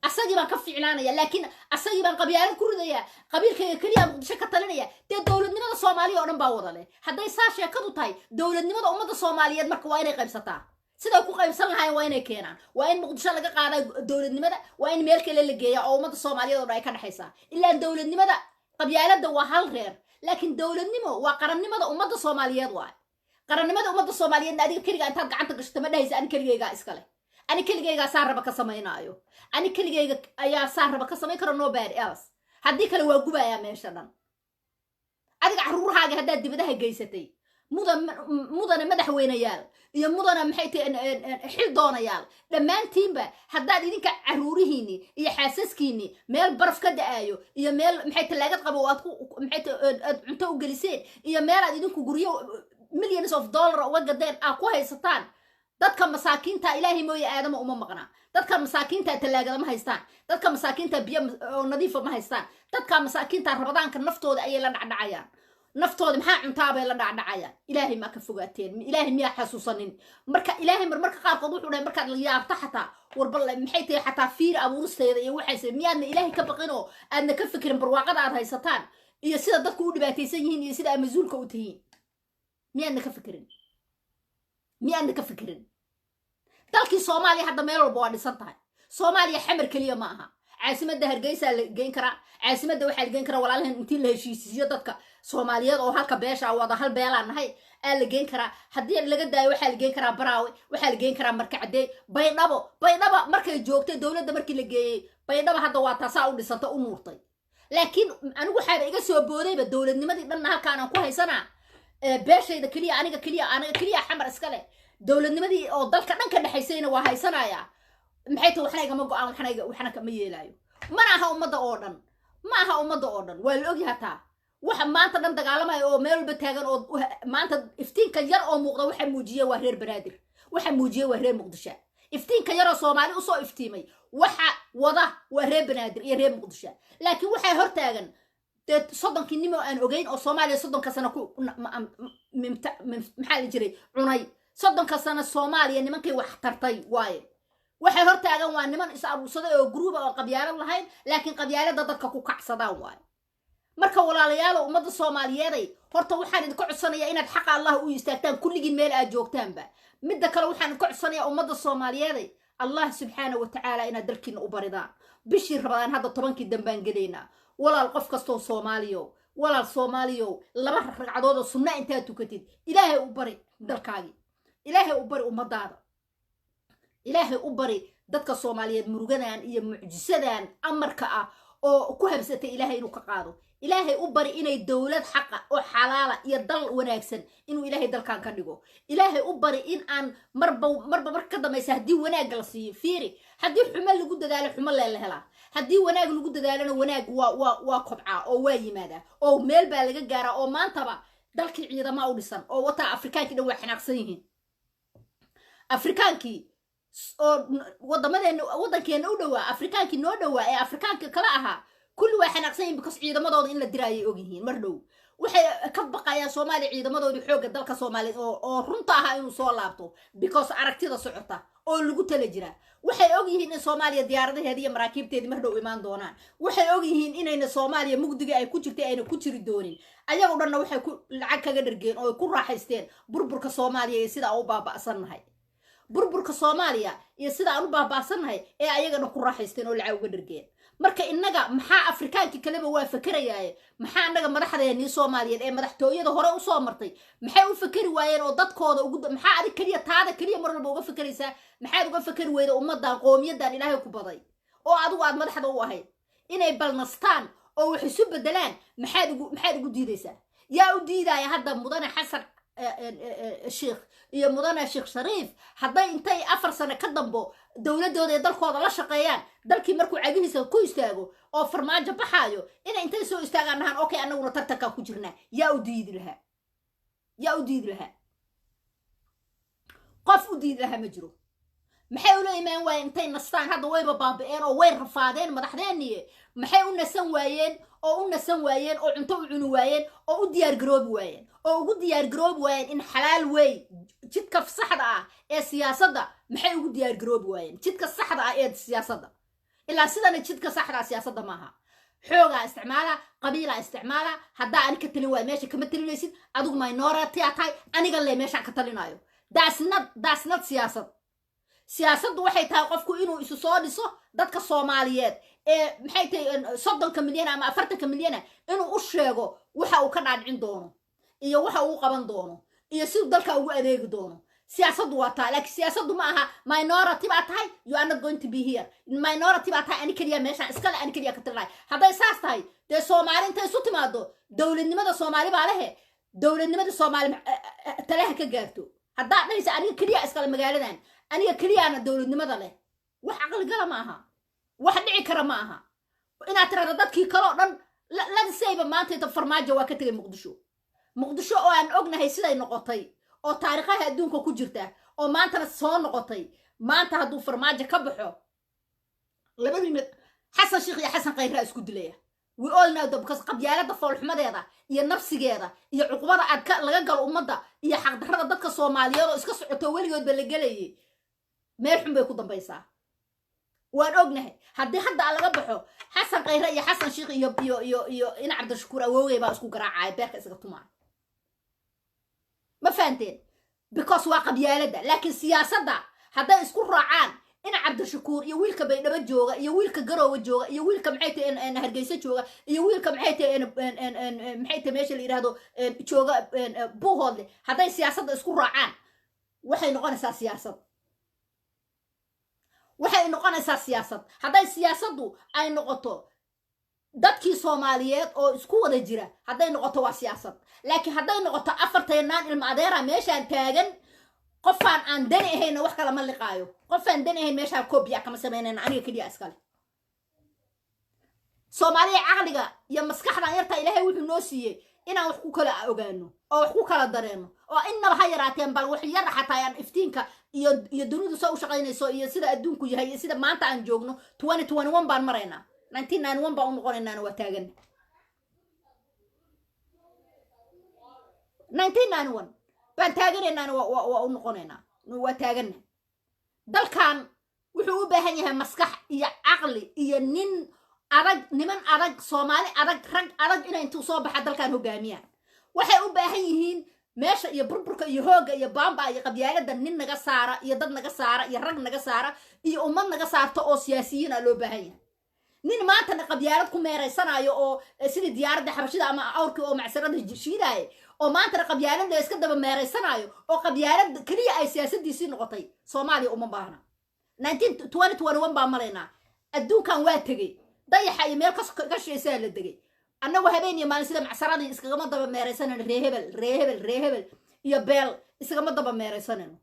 asagii baan ka fiicnaanaya, laakiin asagii baan qabyaalad ku ridaya, qabiilkayga keliya Muqdisho ka talinaya." Dee dowladnimada Soomaaliya oo dhan baa wada leh. Hadday saa sheekadu tahay, dowladnimada ummadda Soomaaliyeed marka waa inay qaybsataa. Siday ku qaybsan lahayn waa inay keenaan. Waa in Muqdisho laga qaadaa dowladnimada, waa in meel kale la geeya oo ummadda Soomaaliyeed oo dhan ay ka dhexaysaa. Ilaan dowladnimada qabyaaladda waa hal reer, laakiin dowladnimo waa qarannimada ummadda Soomaaliyeed. Waay qarannimada ummadda Soomaaliyeedna adiga keligaa intaad gacanta gashato ma dhahaysa, "Ani keligaygaa iskale, ani keligaygaa saa raba ka samaynaayo, ani keligayga ayaa saa raba ka samayn karo, nobody else, haddii kale waa gubayaa meesha dhan." Adiga carruurahaaga haddaad dibadaha geysatay, mudane madaxweyneyaal iyo mudane maxay tahay xil doonayaal, dhammaantiinba haddaad idinka carruurihiinni iyo xaasaskiinni meel baraf ka da-aayo iyo meel maxay tallaagad qabo aad ku maxay tahay aad cunto u geliseen iyo meel aad idinku guryo millions of dollar uga gadeen aad ku haysataan, dadka masaakiinta Ilaahay mooye aadama uma maqnaa. Dadka masaakiinta tallaagada ma haystaan, dadka masaakiinta biyo oo nadiifa ma haystaan, dadka masaakiinta Rabadaanka naftooda ayay la dhacdhacayaan, naftooda maxaa cuntaabay la dhacdhacayaan. Ilaahay maa ka fogaateen? Ilaahay miyaa xasuusanin? Marka Ilaahay marmarka qaarkood wuxuu dhahay, markaad la yaabto xataa, warbal maxay tahay xataa fiir abuuristeeda iyo waxayse, miyaadna Ilaahay ka baqin oo aadna ka fikirin barwaaqada aad haysataan iyo sida dadku u dhibaataysan yihiin iyo sida aad mas-uulka u tihiin? Miyaadna ka fikirin? Miyaadna ka fikirin? Dalkii Soomaaliya hadda meel walba waa dhisan tahay. Soomaaliya Xamar keliya ma aha. Caasimadda Hargeysaa la geyn karaa, caasimadda waxaa la geyn karaa walaalahan intii la heshiisiiyo dadka Soomaaliyeed oo halka beesha wada hal beelaa nahay aa la geyn karaa. Haddii laga daayo, waxaa la geyn karaa Baraawe, waxaa la geyn karaa Markacadey, Baydhabo. Baydhabo markay joogtay dowladda, markii la geeyey Baydhabo, hadda waa taasaa u dhisanta, u nuurtay. Laakiin anigu waxaaba iga soo boodayba dowladnimadii dhanna halkaanaan ku haysanaa, beeshayda keliya, aniga keliya, aniga keliya Xamar iska leh, dowladnimadii oo dalka dhan ka dhexaysayna waa haysanaya. Maxay tahay? Waxna igama go-aan, waxna kama yeelaayo. Mana aha ummadda oo dhan, ma aha ummadda oo dhan, waa la ogyaha taa. Waxa maanta dhan dagaalamaya oo meel walba taagan oo maanta iftiinka yar oo muuqda waxa muujiye waa reer Banaadir, waxa muujiye waa reer Muqdisho. Iftiinka yaroo Soomaali usoo iftiimay waxa wada waa reer Banaadir iyo reer Muqdisho. Laakiin waxaa hortaagan dee 30-kii nimo aan ogeyn oo Soomaaliya 30-ka sano ku maxaa la jiray cunay. 30-ka sano Soomaaliya nimankay wax tartay waaye. Waxay hortaagan waa niman is aruursaday oo group-a oo qabyaalad lahayn, laakiin qabyaalada dadka ku kacsadaan waaye. Marka walaalayaalo, ummadda Soomaaliyeeday, horta waxaan idinka codsanayaa inaad xaqa Allah u istaagtaan kulligiin meel aad joogtaanba. Midda kale, waxaan idinka codsanayaa, ummadda Soomaaliyeeday, Allah subxaana wa tacaala inaad dalkiina u baridaan. Bishii Rabadaan hadda 10-kii dambaan gelaynaa. Walaal, qof kastoo Soomaaliyo, walaal Soomaaliyow, laba ragcadood oo sunna intaad tukatid, Ilaahay u bari dalkaagii, Ilaahay u bari ummadaada, Ilaahay u bari dadka Soomaaliyeed murugadan iyo mucjisadan amarka ah oo ku habsatay Ilaahay inuu ka qaado. Ilaahay u bari inay dowlad xaqa oo xalaala iyo dal wanaagsan inuu Ilaahay dalkan ka dhigo. Ilaahay u bari in aan marba marba marka ka dambaysa haddii wanaagga la siiyo. Fiiri, haddii xumo lagu dadaalo, xumo lee la helaa. Haddii wanaag lagu dadaalona, wanaag waa kobcaa oo waa yimaadaa oo meel baa laga gaaraa. Oo maantaba dalkii ciidama u dhisan oo wataa. Afrikaankii dhan waa xanaaqsan yihiin. Afrikaankii oo wadamadeena, waddankeena u dhowaa, Afrikaankii noo dhowaa ee Afrikaanka kala ahaa, kulli waa xanaaqsan yihin because ciidamadooda in la diraayay ogyihiin mar dhow. Waxay ka baqayaan Soomaaliya ciidamadoodii xoogga dalka Soomaaliyeed oo runta ahaa inuu soo laabto, because aragtida socota oo lagu tala jiraa. Waxay og yihiin in Soomaaliya diyaaradaheedi iyo maraakiibteedii mar dhow imaan doonaan. Waxay og yihiin inayna Soomaaliya mugdiga ay ku jirtay ayna ku jiri doonin. Ayagoo dhanna waxay ku lacag kaga dhargeen oo ay ku raaxaysteen burburka Soomaaliya iyo sida aan u baaba'sannahay, burburka Soomaaliya iyo sida aan u baaba'sannahay ee ayagana ku raaxaysteen oo lacag uga dhargeen. Marka innaga maxaa, Afrikaankii kaleba waa fakerayaaye, maxaa annaga madaxdeenii Soomaaliyeed ee madaxtooyada hore usoo martay maxay u fakeri waayeen oo dadkooda ugu? Maxaa adig keliya taada keliya mar walba uga fakeraysaa? Maxaad uga fakeri weyda ummadan, qowmiyadan Ilaahay ku baday oo adigu aad madaxda u ahayd, inay balnastaan oo wax isu bedelaan? Maxaad ugu diidaysaa? Yaa u diidaya hadda mudane Xasan Sheikh iyo mudane Sheekh Shariif hadday intay 4 sano ka dambo dowladooda iyo dalkooda la shaqeeyaan, dalkii markuu cagihiisa ku istaago oo Farmaajo baxaayo, inay intay soo istaagaan dhahaan, "Okay, annaguna tartankaan ku jirnaa"? Yaa u diidi lahaa? Yaa u diidi lahaa? Qof u diidi lahaa ma jiro. Maxay ula imaan waayeen intay nastaan? Hadda wayba baabi'een oo way rafaadeen madaxdeeniye. Maxay u nasan waayeen oo u nasan waayeen oo cunto u cuni waayeen oo u diyaargaroobi waayeen oo ugu diyaargaroobi waayeen in xalaal wey jidka saxda ah ee siyaasadda? Maxay ugu diyaargaroobi waayeen jidka saxda ah ee siyaasadda? Ilaa sidana jidka saxda ah siyaasadda maaha. Xoogaa isticmaala, qabiilaa isticmaala. Haddaa ani ka talin waayo, meesha kama talinaysid adigu, minority aa tahay, aniga le meeshaan ka talinayo. That's not siyaasad. Siyaasaddu waxay tahay qofku inuu isu soo dhiso dadka Soomaaliyeed ee maxay tahay 30-ka milyan ama 40-ka milyana, inuu u sheego waxa uu ka dhaadhicin doono iyo waxa uu qaban doono iyo siduu dalka ugu adeegi doono. Siyaasaddu waa taa, laakiin siyaasaddu ma aha minority baa tahay, you are not going to be here, minority baa tahay, ani keliya meeshaan iskale, ani keliya ka talinahay. Hadday saas tahay, dee Soomaali intay isu timaado, dowladnimada Soomaali baa lehe, dowladnimada Soomaali talaha ka gaarto. Haddaad dhahaysa aniga keliya iskale magaaladan, aniga keliyaana dowladnimada leh, wax caqligala ma aha, wax dhici kara ma aha. Inaad tirahdo dadkii kale oo dhan, ladisayba maanta inta Farmaajo waa ka tegay Muqdisho, Muqdisho oo aan ognahay siday noqotay oo taariikhaha adduunka ku jirta oo maantana soo noqotay, maanta hadduu Farmaajo ka baxo, labadii mid Xasan Sheikh iyo Xasan Khayraa isku dilaya. We all know that, because qabyaalada foolxumadeeda iyo nafsigeeda iyo cuqubada aad ka laga galo ummadda iyo xaqdarrada dadka Soomaaliyeed oo iska socoto weligoodba la gelayay, meel xun bay ku dambaysaa, waan ognahay. Haddii hadda laga baxo, Xasan Khayre iyo Xasan Sheikh iyo ina Cabdishakuur awowgay baa isku garaacaya, beerka isaga tumaaya. Ma fahanteen? Because waa qabyaalada. Laakiin siyaasadda hadday isku raacaan ina Cabdishakuur iyo wiilka Baydhabo jooga iyo wiilka Garoowe jooga iyo wiilka maxay tahay Hargeysa jooga iyo wiilka maxay tahay meesha la yidhahdo jooga, Buuhoodle, hadday siyaasadda isku raacaan, waxay noqonaysaa siyaasad. Waxay noqonaysaa siyaasad hadday siyaasaddu ay noqoto dadkii Soomaaliyeed oo isku wada jira. Hadday noqoto waa siyaasad, laakiin hadday noqoto afarteenaan ilma adeera meeshaan taagan, qofaan aan dani ahayna wax kala ma liqaayo, qofaan dani ahayn meeshaan koobiya kama samaynayna, aniga keliya iskale. Soomaaliya, caqliga iyo maskaxdan yartaa Ilaahay wuxuu noo siiyey inaan wax ku kala ogaano oo wax ku kala dareeno oo innaba ha yaraateen bal wax yar xataa aan iftiinka iyo dunidu soo u shaqaynayso iyo sida adduunku yahay iyo sida maanta aan joogno. 2021 baan maraynaa, 1991 baan u noqonaynaana waa taagan. 1991 baan taaganaynaana waa u noqonaynaa, waa taagana. Dalkan wuxuu u baahan yahay maskax iyo caqli iyo nin adag, niman adag, Soomaali adag, rag adag inay intuu soo baxa dalkan hogaamiyaan. Waxay u baahan yihiin meesha iyo burburka iyo hoogga iyo baamba iyo qabyaalada nin naga saara iyo dad naga saara iyo rag naga saara iyo ummad naga saarta oo siyaasiyiin a loo baahan yahay. Nin maantana qabyaalad ku meeraysanayo oo sidii diyaaradda xabashida ama awrkii oo macsarada shiidaaye oo maantana qabyaalad la iska daba meeraysanayo oo qabyaalad keliya ay siyaasadiisii noqotay, Soomaaliya uma baahna. 2021 baan maraynaa, adduunkan waa tegey, dayaxa iyo meel ka shaysaa la degay. Annagu habeen iyo maalin sida macsaradii iskagama daba meeraysanayno, ree hebel, ree hebel, ree hebel iyo beel iskagama daba meeraysanayno.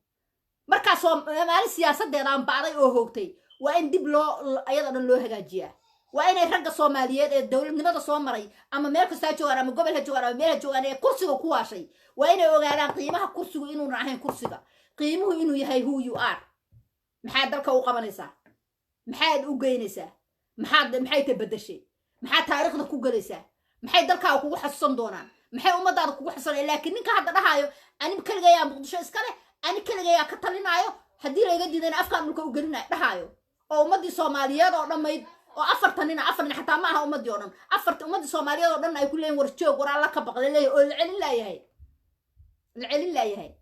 Markaa Soomaali siyaasadeeda aan bacday oo hoogtay waa in dib loo ayada dhan loo hagaajiyaa. Waa inay ragga Soomaaliyeed ee dowladnimada soo maray, ama meel kasta ha joogaan ama gobol ha joogaan ama meel ha joogaan, ee kursiga ku waashay, waa inay ogaadaan qiimaha kursigu inuunan ahayn kursiga, qiimuhu inuu yahay who you are. Maxaad dalka u qabanaysaa? Maxaad u geynaysaa? Maxaad maxay ta bedeshay? Maxaad taariikhda ku gelaysaa? Maxay dalkaaga kugu xasuusan doonaan? Maxay ummadaada kugu xusanaya? Laakiin ninka hadda dhahaayo, "Ani keligayaa Muqdisho iska leh, ani keligayaa ka talinaayo, haddii layga diidana afkaan dhulka u gelinayo," dhahaayo, oo ummaddii Soomaaliyeed oo dhammayd oo 40 nina, 4 nin xataa ma aha, ummaddii oo dhan, afarta ummaddii Soomaaliyeed oo dhan ay ku leeyihin, "War joog, war Alla ka baqla," leeyahay, oo la celin laayahay, la celin laayahay.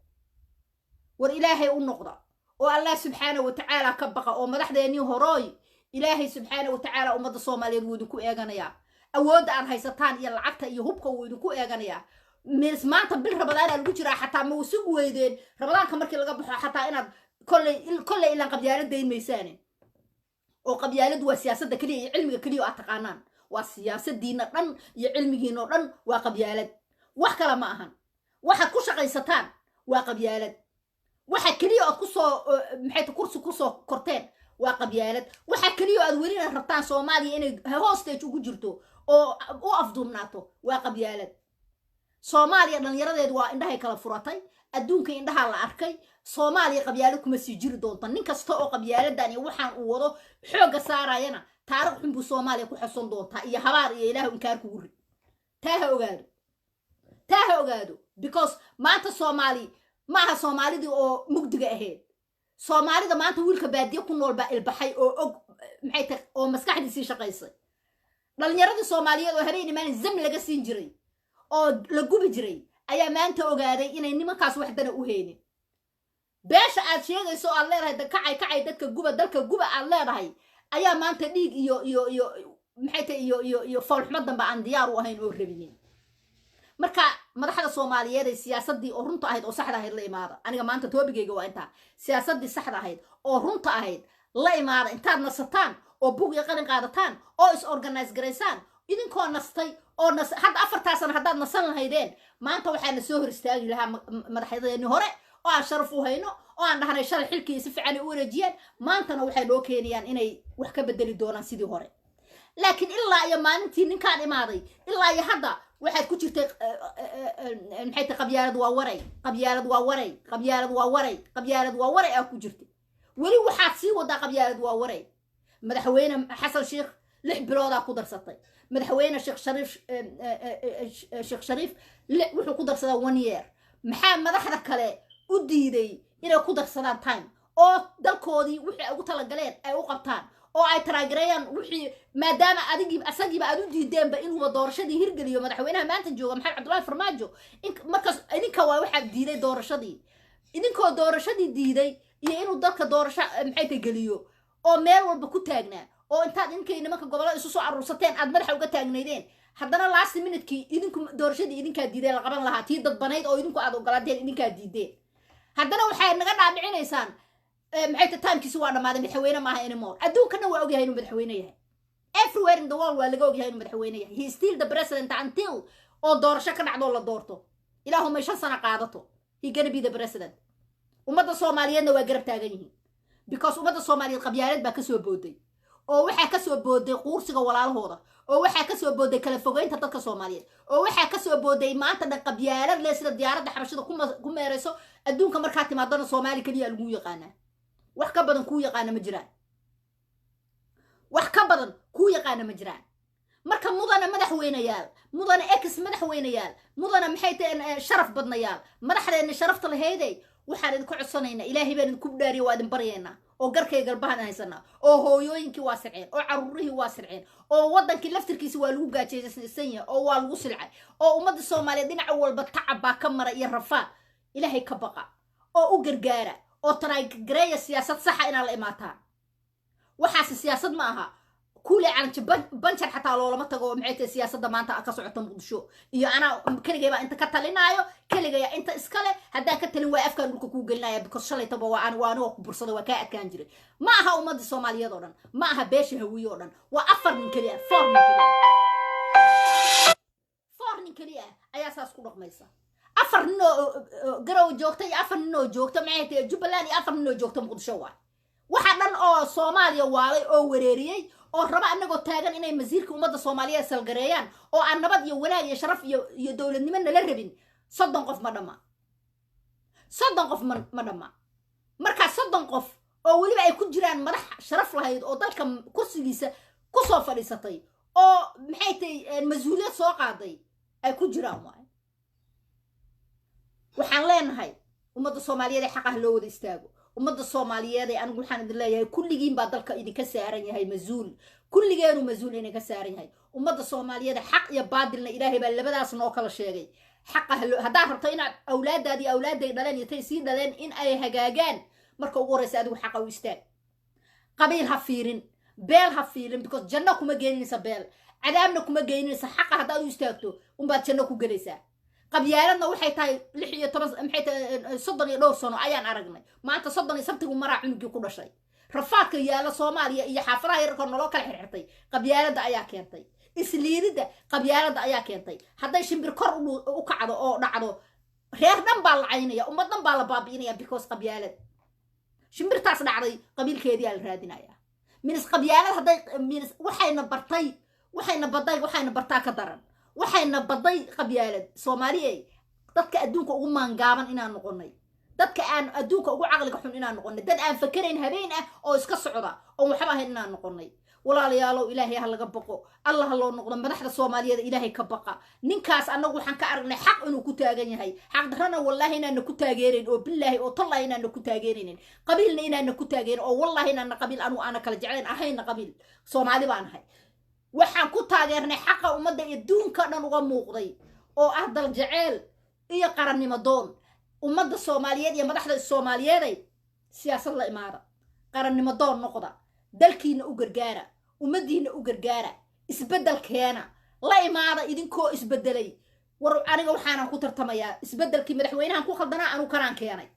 War Ilaahay u noqda oo Allah subxaana wa tacaala ka baqa, oo madaxdeennii horooy, Ilaahay subxaana wa tacaala ummadda Soomaaliyeed wuu idinku eeganayaa. Awoodda aad haysataan iyo lacagta iyo hubka wuu idinku eeganayaa. Mis maanta bil Rabadaana lagu jiraa, xataa ma usugu weydeen Rabadaanka markii laga baxo xataa inaad kolley kolley ilaan qabyaalad dayn maysaane, oo qabyaaladu waa siyaasadda keliya iyo cilmiga keliya oo aad taqaanaan. Waa siyaasadiina dhan iyo cilmigiina oo dhan waa qabyaalad, wax kale ma ahan. Waxaad ku shaqaysataan waa qabyaalad. Waxa keliya ood kusoo, maxay ta, kursi kusoo korteen waa qabyaalad. Waxa keliya oo aad welina rabtaan Soomaaliya inay hostage ugu jirto oo u afduubnaato waa qabyaalad. Soomaaliya dhallinyaradeedu waa indhahay kala furatay, adduunka indhaha la arkay. Soomaaliya qabyaalad kuma sii jiri doonta. Nin kasta oo qabyaaladan iyo waxaan uu wado xoogga saarayana, taariikh xun buu Soomaaliya ku xusan doontaa iyo habaar iyo Ilaahu inkaar kugu rid. Taa ha ogaado, taa ha ogaado, because maanta Soomaali ma aha Soomaalidii oo mugdiga ahayd. Soomaalida maanta wiilka baadiye ku nool baa ilbaxay oo og maxay tahay, oo maskaxdiisii shaqaysay. Dhalinyaradii Soomaaliyeed oo habeen maalin zam laga siin jiray oo la gubi jiray ayaa maanta ogaaday inay nimankaas wax dana u heynin. Beesha aad sheegayso oo aad leedahay kacay, kacay, dadka guba, dalka guba aad leedahay, ayaa maanta dhiig iyo maxay tahay iyo foolxumo dambe aan diyaar u ahayn oo rabinin. Marka madaxda Soomaaliyeed ee siyaasadii oo runta ahayd oo saxda ahayd la imaada. Aniga maanta toobigayga waa intaa: siyaasadii saxda ahayd oo runta ahayd la imaada. Intaad nasataan oo bug iyo qalin qaadataan oo is organize garaysaan, idinkoo nastay oo nas hadda 4-taa sano haddaad nasan lahaydeen, maanta waxaa na soo hor istaagi lahaa madaxyadeennii hore oo aan sharaf u hayno oo aan dhahnay, shalay xilkii si fiican ay u wareejiyeen, maantana waxay noo keenayaan inay wax ka bedeli doonaan sidii hore. Laakiin ilaa iyo maalintii ninkaan imaaday ilaa iyo hadda waxaad ku jirtay, maxay tahay, qabyaalad waa waray, qabyaalad waa waray, qabyaalad waa waray, qabyaalad waa waray aa ku jirtay. Weli waxaad sii wadaa qabyaalad waa waray. Madaxweyne Xasan Sheikh 6 biloodaa ku darsatay. Madaxweyne Sheekh Shariif, Sheekh Shariif wuxuu ku darsadaa one year. Maxaa madaxda kale u diiday inay ku darsadaan time oo dalkoodii wixii ay ugu talagaleen ay u qabtaan oo ay taraagareeyaan wixii, maadaama adigii asagiiba aad u diideenba inuuba doorashadii hirgeliyo? Madaxweynaha maanta jooga, Maxamed Cabdullaahi Farmaajo, markaas idinka waa waxaad diiday doorashadii. Idinkoo doorashadii diiday iyo inuu dalka doorasho, maxay ta, geliyo, oo meel walba ku taagnaa, oo intaad idinkay nimanka gobollada isu soo aruursateen aad madaxa uga taagnaydeen, haddana last minutekii idinku doorashadii idinkaa diideen la qaban lahaa, tii dadbanayd oo idinku aad ogolaateen idinkaa diideen. Haddana waxay naga dhaadhicinaysaan, maxay ta, timekiisi waa dhammaaday, madaxweyne maaha anymore. Adduunkana waa ogyahay inuu madaxweyne yahay. Everywhere in the world waa laga ogyahay inuu madaxweyne yahay. He is still the president until oo doorasho ka dhacdo, la doorto. Ilaahumay 5 sano qaadato, he gonna be the president. Ummadda Soomaaliyeedna waa garab taagan yihiin, because ummadda Soomaaliyeed qabyaalad baa kasoo booday, oo waxaa kasoo booday quursiga walaalahooda, oo waxaa kasoo booday kala fogeynta dadka Soomaaliyeed, oo waxaa kasoo booday maanta dhan qabyaalad leh sida diyaaradda xabashida ku meerayso. Adduunka markaa timaadana Soomaali keliya lagu yaqaanaa, wax ka badan kuu yaqaana ma jiraan, wax ka badan kuu yaqaana ma jiraan. Marka mudana madaxweyneyaal, mudana ex madaxweyneyaal, mudana, maxay tahay, sharaf badnayaal, madaxdeenni sharafta lahaydey, waxaan idinku codsanaynaa, Ilaahay baan idinku dhaariya, waa idin baryaynaa oo garkay galbahan haysanaa, oo hooyooyinkii waa silceen, oo caruurihii waa silceen, oo waddankii laftirkiisa waa lagu gaajaysan yahay, oo waa lagu silcay, oo ummadda Soomaaliyeed dhinaca walba tacab baa ka mara iyo rafaad. Ilaahay ka baqa oo u gargaara oo taraagareeya siyaasad saxa inaad la imaataan. Waxaase siyaasad ma aha kuule calanji banjar xataa loolama tago. Maxay tahay siyaasadda maanta ka socota Muqdisho iyo anaa keligay baa inta ka talinaayo, keligaya inta iskale, haddaan ka talin waay afkaan dhulka kuu gelinaya, because shalaytaba waa an waa anigoo ku bursaday, waa kaa adkaan jiray. Ma aha ummadda Soomaaliyeed oo dhan, ma aha beesha Hawiye oo dhan, waa afar nin keliya, four nin keliya, four nin keliya ayaa saas ku dhaqmaysa. Afar nin oo Garow joogta iyo 4 nin oo joogta, maxay tahay, Jubbaland iyo 4 nin oo joogta Muqdisho waay waxa dhan oo Soomaaliya waalay oo wareeriyey oo raba anagoo taagan inay masiirka ummadda Soomaaliyeed salgareeyaan, oo aan nabad iyo wanaag iyo sharaf iyo dowladnimo nala rabin. 30 qof ma dhamma, 30 qof ma dhamma. Markaa 30 qof oo weliba ay ku jiraan madax sharaf lahayd oo dalka kursigiisa kusoo fadhiisatay oo, maxay tahay, mas-uuliyad soo qaaday ay ku jiraan waay. Waxaan leenahay, ummadda Soomaaliyeed ee xaqah loo wada istaago. Ummadda Soomaaliyeed ee anigu waxaan idin leeyahay, kulligiin baa dalka idinka saaran yahay mas-uul, kulligeenu mas-uul idinka saaran yahay. Ummadda Soomaaliyeed, xaq iyo baadilna Ilaahay baa labadaas noo kala sheegay. Xaqa haddaad rabto inaad awlaadaadii, awlaadday dhaleen iyo tay sii dhaleen in ay hagaagaan, marka ugu horreysa adigu xaqa u istaag. Qabiil ha fiirin, beel ha fiirin, because janno kuma geeninaysa beel, cadaabna kuma geyninaysa. Xaqa haddaad u istaagto unbaad janno ku gelaysaa. Qabyaaladna waxay tahay 16, maxay tahay, 30 iyo dhowr sano ayaan aragnay. Maanta 30 iyo sabtigu maraa cunugii ku dhashay. Rafaadka yaalla Soomaaliya iyo xaafadaha yararka noloo kala xirxirtay qabyaaladda ayaa keentay, isliididda qabyaaladda ayaa keentay. Hadday shimbir kor u kacdo oo dhacdo, reer dhan baa la caynaya, ummad dhan baa la baabi'inaya, because qabyaalad. Shimbirtaas dhacday qabiilkeedii aa la raadinaya. Minis qabyaalad hadday minis waxayna bartay, waxayna baday, waxayna bartaa ka daran, waxayna baday qabyaalad. Soomaaliye, dadka adduunka ugu maangaaban inaan noqonay, dadka aan adduunka ugu caqliga xun inaan noqonay, dad aan fakerayn habeen ah oo iska socda oon waxba ahayn inaan noqonay. Walaalayaalow, Ilaahay ha laga baqo, Allah ha loo noqdo. Madaxda Soomaaliyeed, Ilaahay ka baqa. Ninkaas annagu waxaan ka aragnay xaq inuu ku taagan yahay. Xaq darrana wallaahi inaana ku taageerayn, oo bilaahi oo tallahi inaana ku taageeraynin. Qabiilna inaana ku taageerin, oo wallahi inaana qabiil anugu aana kala jeclayn ahayna. Qabiil Soomaali baan ahay. Waxaan ku taageernay xaqa ummadda adduunka dhan uga muuqday oo ah dal jeceel iyo qarannimo doon. Ummadda Soomaaliyeed iyo madaxda Soomaaliyeeday, siyaasad la imaada, qarannimo doon noqda, dalkiina u gargaara, ummaddiina u gargaara, isbeddel keena, la imaada idinkoo isbeddelay. War aniga waxaanan ku tartamayaa isbeddelkii madaxweynahan ku khaldanaa anu kanaan keenay.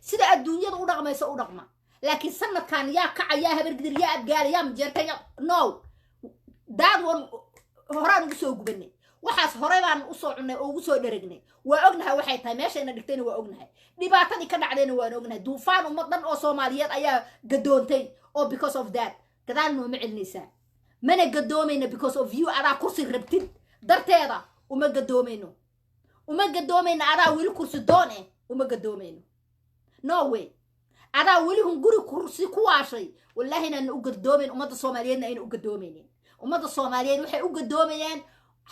Sida adduunyada u dhaqmayso u dhaqma. Laakiin sanadkan yaa kaca, yaa Habargidir, yaa Abgaala, yaa Majeerta, yaa no daad wan horaan ugu soo gubanay. Waxaas horey baan usoo cunnay oo ugu soo dheragnay. Waa ognahay waxay tahay meeshayna dhigtayna, waa ognahay dhibaatadii ka dhacdayna, waan ognahay. Duufaan ummad dhan oo Soomaaliyeed ayaa gadoontay oo because of that gadaal nooma celinaysaa. Mana gadoomayno because of you. Adaa kursi rabtid darteeda uma gadoomayno, uma gadoomayno. Adaa weli kursi doon eh, uma gadoomayno. No way. Adaa weli hunguri kursi ku waashay, wallaahi inaana u gadoomayn. Ummadda Soomaaliyeedna ayna u gadoomaynin. Ummadda Soomaaliyeed waxay u gadoomayaan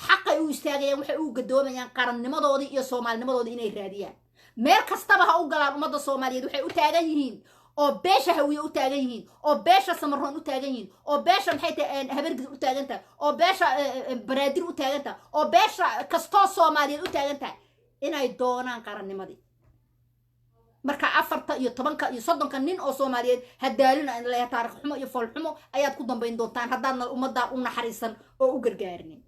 xaqay u istaagayaan, waxay u gadoomayaan qarannimadoodii iyo soomaalinimadoodii inay raadiyaan. Meel kastaba ha u galaan. Ummadda Soomaaliyeed waxay u taagan yihiin oo beesha Hawiye u taagan yihiin, oo beesha Samaroon u taagan yihiin, oo beesha, maxay tahay, Habargid u taagan tahay, oo beesha Baraadir u taagan tahay, oo beesha kastoo Soomaaliyeed u taagan tahay inay doonaan qarannimadii. Marka afarta iyo tobanka iyo 30-ka nin oo Soomaaliyeed hadaalina in leeyahay, taarikh xumo iyo foolxumo ayaad ku dambayn doontaan haddaadna ummaddaa u naxariisan oo u gargaarinin.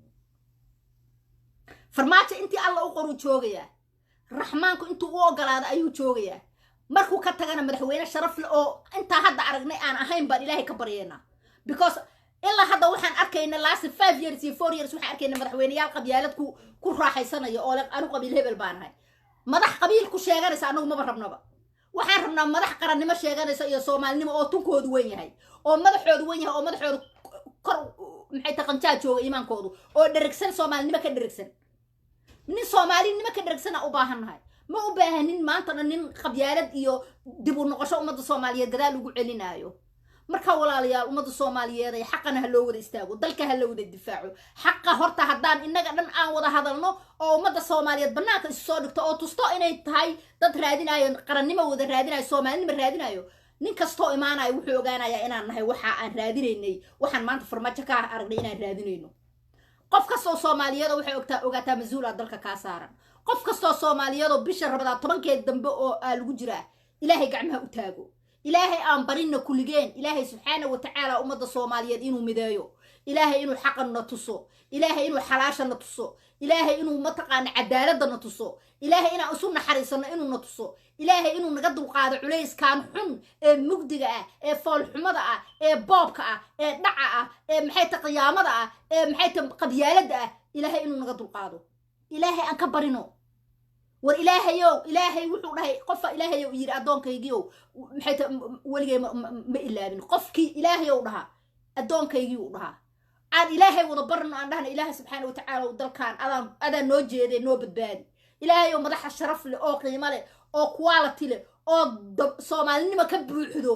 Farmaajo intii Alla u qoruu joogayaa, Raxmaanku intuu u ogolaado ayuu joogayaa. Markuu ka tagana madaxweyne sharaf leh oo intaa hadda aragnay aan ahayn baan Ilaahay ka baryeynaa, because ilaa hadda waxaan arkayna last 5 years iyo 4 years waxaan arkayna madaxweyneyaal qabyaalad ku raaxaysanaya oo le anu qabiil hebel baan ahay. Madax qabiil ku sheeganaysa anagu maba rabnaba. Waxaan rabnaa madax qarannimo sheeganaysa iyo soomaalinimo, oo tunkoodu wen yahay, oo madaxoodu wen yahay, oo madaxoodu kor, maxay ta, qanjaa jooga iimaankoodu, oo dherigsan, soomaalinimo ka dherigsan. Nin soomaalinimo ka dheregsana u baahannahay. Ma u baahanin maanta dhan nin qabyaalad iyo dib u noqosho ummadda Soomaaliyeed gadaal ugu celinaayo. Marka walaalayaal, ummadda Soomaaliyeed ay xaqana ha loo wada istaago, dalka ha la wada difaaco. Xaqa horta haddaan innaga dhan aan wada hadalno oo ummadda Soomaaliyeed bannaanka isu soo dhigto oo tusto inay tahay dad raadinayo qarannimo, wada raadinayo soomaalinimo raadinayo, nin kastoo imaanayo wuxuu ogaanayaa inaan nahay waxa aan raadinaynay. Waxaan maanta Farmaajo ka aragnay inaan raadinayno. Qof kastoo Soomaaliyeed oo waxay ogtaa ogaataa mas-uula dalka kaa saaran. Qof kastoo Soomaaliyeed oo bisha Rabadaan 10-keed dambe oo aa lagu jiraa, Ilaahay gacmaha u taago, Ilaahay aan barina kulligeen, Ilaahay subxaana wa tacaala ummadda Soomaaliyeed inuu mideeyo, Ilaahay inuu xaqan na tuso, Ilaahay inuu xalaasha na tuso, Ilaahay inuu mataqaana cadaaladda na tuso, Ilaahay inaan isu naxariisano inuu na tuso, Ilaahay inuu naga dulqaado culayskan xun ee mugdiga ah, ee foolxumada ah, ee boobka ah, ee dhaca ah, ee maxay ta qiyaamada ah, ee maxay ta qabyaaladda ah. Ilaahay inuu naga dulqaado, Ilaahay aan ka barino. War Ilaahayow, Ilaahay wuxuu dhahay qofa Ilaahayow yidhi addoonkaygiiow, maxay ta, weligay ma ilaabin. Qofkii Ilaahayow dhahaa addoonkaygii uu dhahaa. Aan Ilaahay wada barno, aan dhahna: Ilaahay subxaana watacaala, dalkaan adaan noo jeeday, noo badbaadi. Ilaahay oo madaxa sharaf leh oo qiimo leh oo quality leh oo soomaalinimo ka buuxdo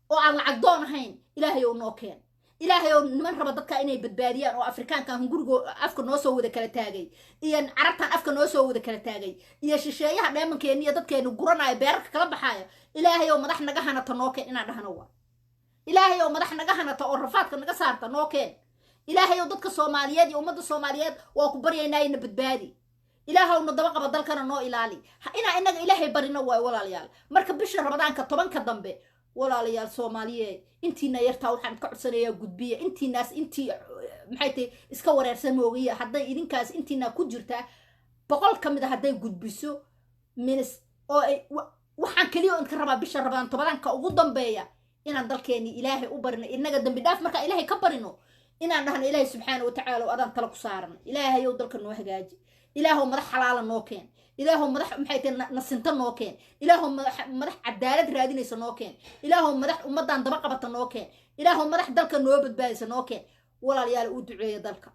oo aan lacag doon ahayn, Ilaahay oo noo keen. Ilaahay oo niman raba dadka inay badbaadiyaan oo Afrikaankan hungurigo afka noo soo wada kala taagay, iyo Carabtan afka noo soo wada kala taagay, iyo shisheeyaha dheemankeeni iyo dadkeenu guranaya, beerarka kala baxaaya, Ilaahay oo madax naga hanata noo keen inaan dhahno waa. Ilaahay oo madax naga hanata oo rafaadka naga saarta noo keen. Ilaahay oo dadka Soomaaliyeed iyo ummadda Soomaaliyeed waa ku baryaynaa, ina badbaadi. Ilaahowna daba qaba, dalkana noo ilaali. Inaa inaga Ilaahay barino waay, walaalayaal. Marka bisha Ramadaanka 10-ka dambe, walaalayaal Soomaaliyeed, intiina yartaa waxaan ka codsanayaa gudbiya. Intiinaas intii maxay tahay iska wareersan moogiya, hadday idinkaas intiina ku jirtaa 100 ka mid a hadday gudbiso minis oo ay waxaan keliya oo idinka rabaa bisha Ramadaan 10-ka ugu dambeeya inaan dalkeeni Ilaahay u barino, inaga dambi dhaaf markaa Ilaahay ka barino, inaan dhahno: Ilaahay subxaana watacaala oo adaan tala ku saaran, Ilaahayow dalka noo hagaaji, Ilaahow madax xalaala noo keen, Ilaahow madax maxay tahay nasinto noo keen, Ilaahow madax cadaalad raadinaysa noo keen, Ilaahow madax ummaddan daba qabata noo keen, Ilaahow madax dalka noo badbaadaysa noo keen. Walaalayaal, u duceeya dalka.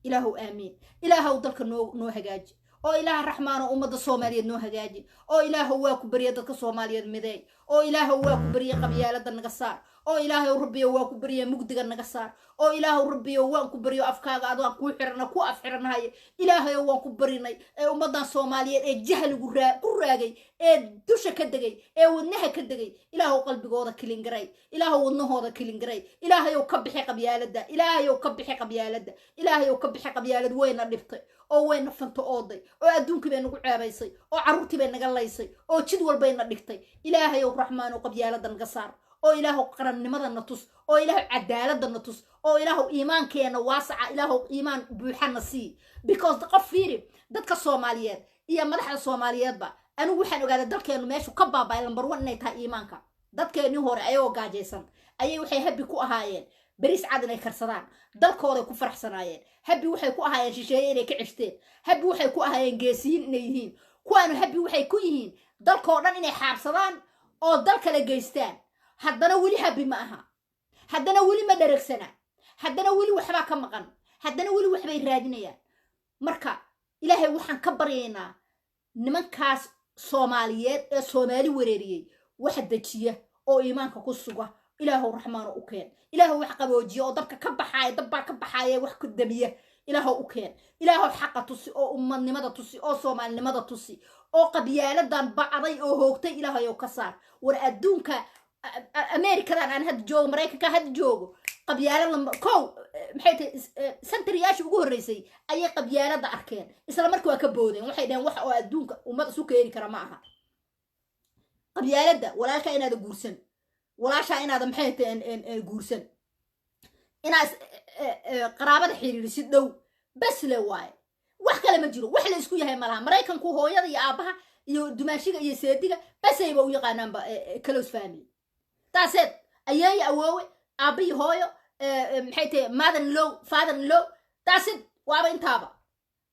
Ilaahow aamiin. Ilaahow dalka noo hagaaji, oo Ilaah Raxmaano ummadda Soomaaliyeed noo hagaaji, oo Ilaahow waa ku barya dadka Soomaaliyeed mideey, oo Ilaahow waa ku barya qabyaalada naga saar, oo Ilaahow Rabbiyo waa ku barya mugdiga naga saar, oo Ilaahow Rabbiyo waan ku baryo afkaaga adaan kuu xirana ku af xiranahay. Ilaahayow waan ku barinay ee ummaddan Soomaaliyeed ee jahligu ku raagay, ee dusha ka degay, ee wadnaha ka degay, Ilaahow qalbigooda kilingaray, Ilaahow wadnahooda kilingaray. Ilaahayow ka bixi qabyaalada, Ilaahayow ka bixi qabyaalada, Ilaahayow ka bixi qabyaalad. Wayna dhibtay oo wayna fanta ooday, oo adduunkii bay nagu ceebaysay, oo carruurtii bay naga laysay, oo jid walbayna dhigtay. Ilaahayow Raxmaanow qabyaalada naga saar, oo Ilaahow qarannimada na tus, oo Ilaahow cadaaladda na tus, oo Ilaahow iimaankeena waasaca, Ilaahow iimaan buuxana sii. Because qof fiiri, dadka Soomaaliyeed iyo madaxda Soomaaliyeedba, anigu waxaan ogaaday dalkeenu meeshu ka baaba'ay number one inay tahay iimaanka. Dadkeenii hore ayagoo gaajaysan ayay waxay happy ku ahaayeen bariis cad inay karsadaan, dalkooday ku faraxsanaayeen. Happy waxay ku ahaayeen shisheeye inay ka ceshteen. Happy waxay ku ahaayeen geesiyiin inay yihiin. Kuwaanu happy waxay ku yihiin dalkoo dhan inay xaabsadaan oo dal kale geystaan. Haddana weli happy ma aha, haddana weli ma dharagsana, haddana weli waxbaa ka maqan, haddana weli waxbay raadinayaan. Marka Ilaahay waxaan ka baryaynaa nimankaas Soomaaliyeed ee Soomaali wareeriyey wax dejiya oo iimaanka ku suga Ilaahow Raxmaano u keen. Ilaahow wax qaboojiya oo dabka ka baxaaya, dabbaa ka baxaaya, wax ku damiya Ilaahow u keen. Ilaahow xaqa tusi, oo ummadnimada tusi, oo Soomaalinimada tusi, oo qabyaaladan bacday oo hoogtay Ilaahayow ka saar. War adduunka Amerikadan aan hadda joogo, Maraykanka hadda joogo, qabyaalada kow maxay tahay, century-yaashii ugu horreysay ayay qabyaalada arkeen. Isla markii waa ka boodeen. Waxay dhaheen wax oo adduunka ummad isu keeni kara ma aha qabyaalada. Walaalkaa inaada guursan, walaashaa inaada maxay tahay guursan, inaa qaraabada xiriirisid dhow bes le waaye, wax kale ma jiro. Wax la isku yahay malaha. Maraykanku hooyada iyo aabbaha iyo dumaashiga iyo seediga basayba u yaqaanaanba close family taaseed, ayeeyo, awoowe, aabba iyo hooyo, maxay tahay, mother in law, father in law, taasid waaba intaaba.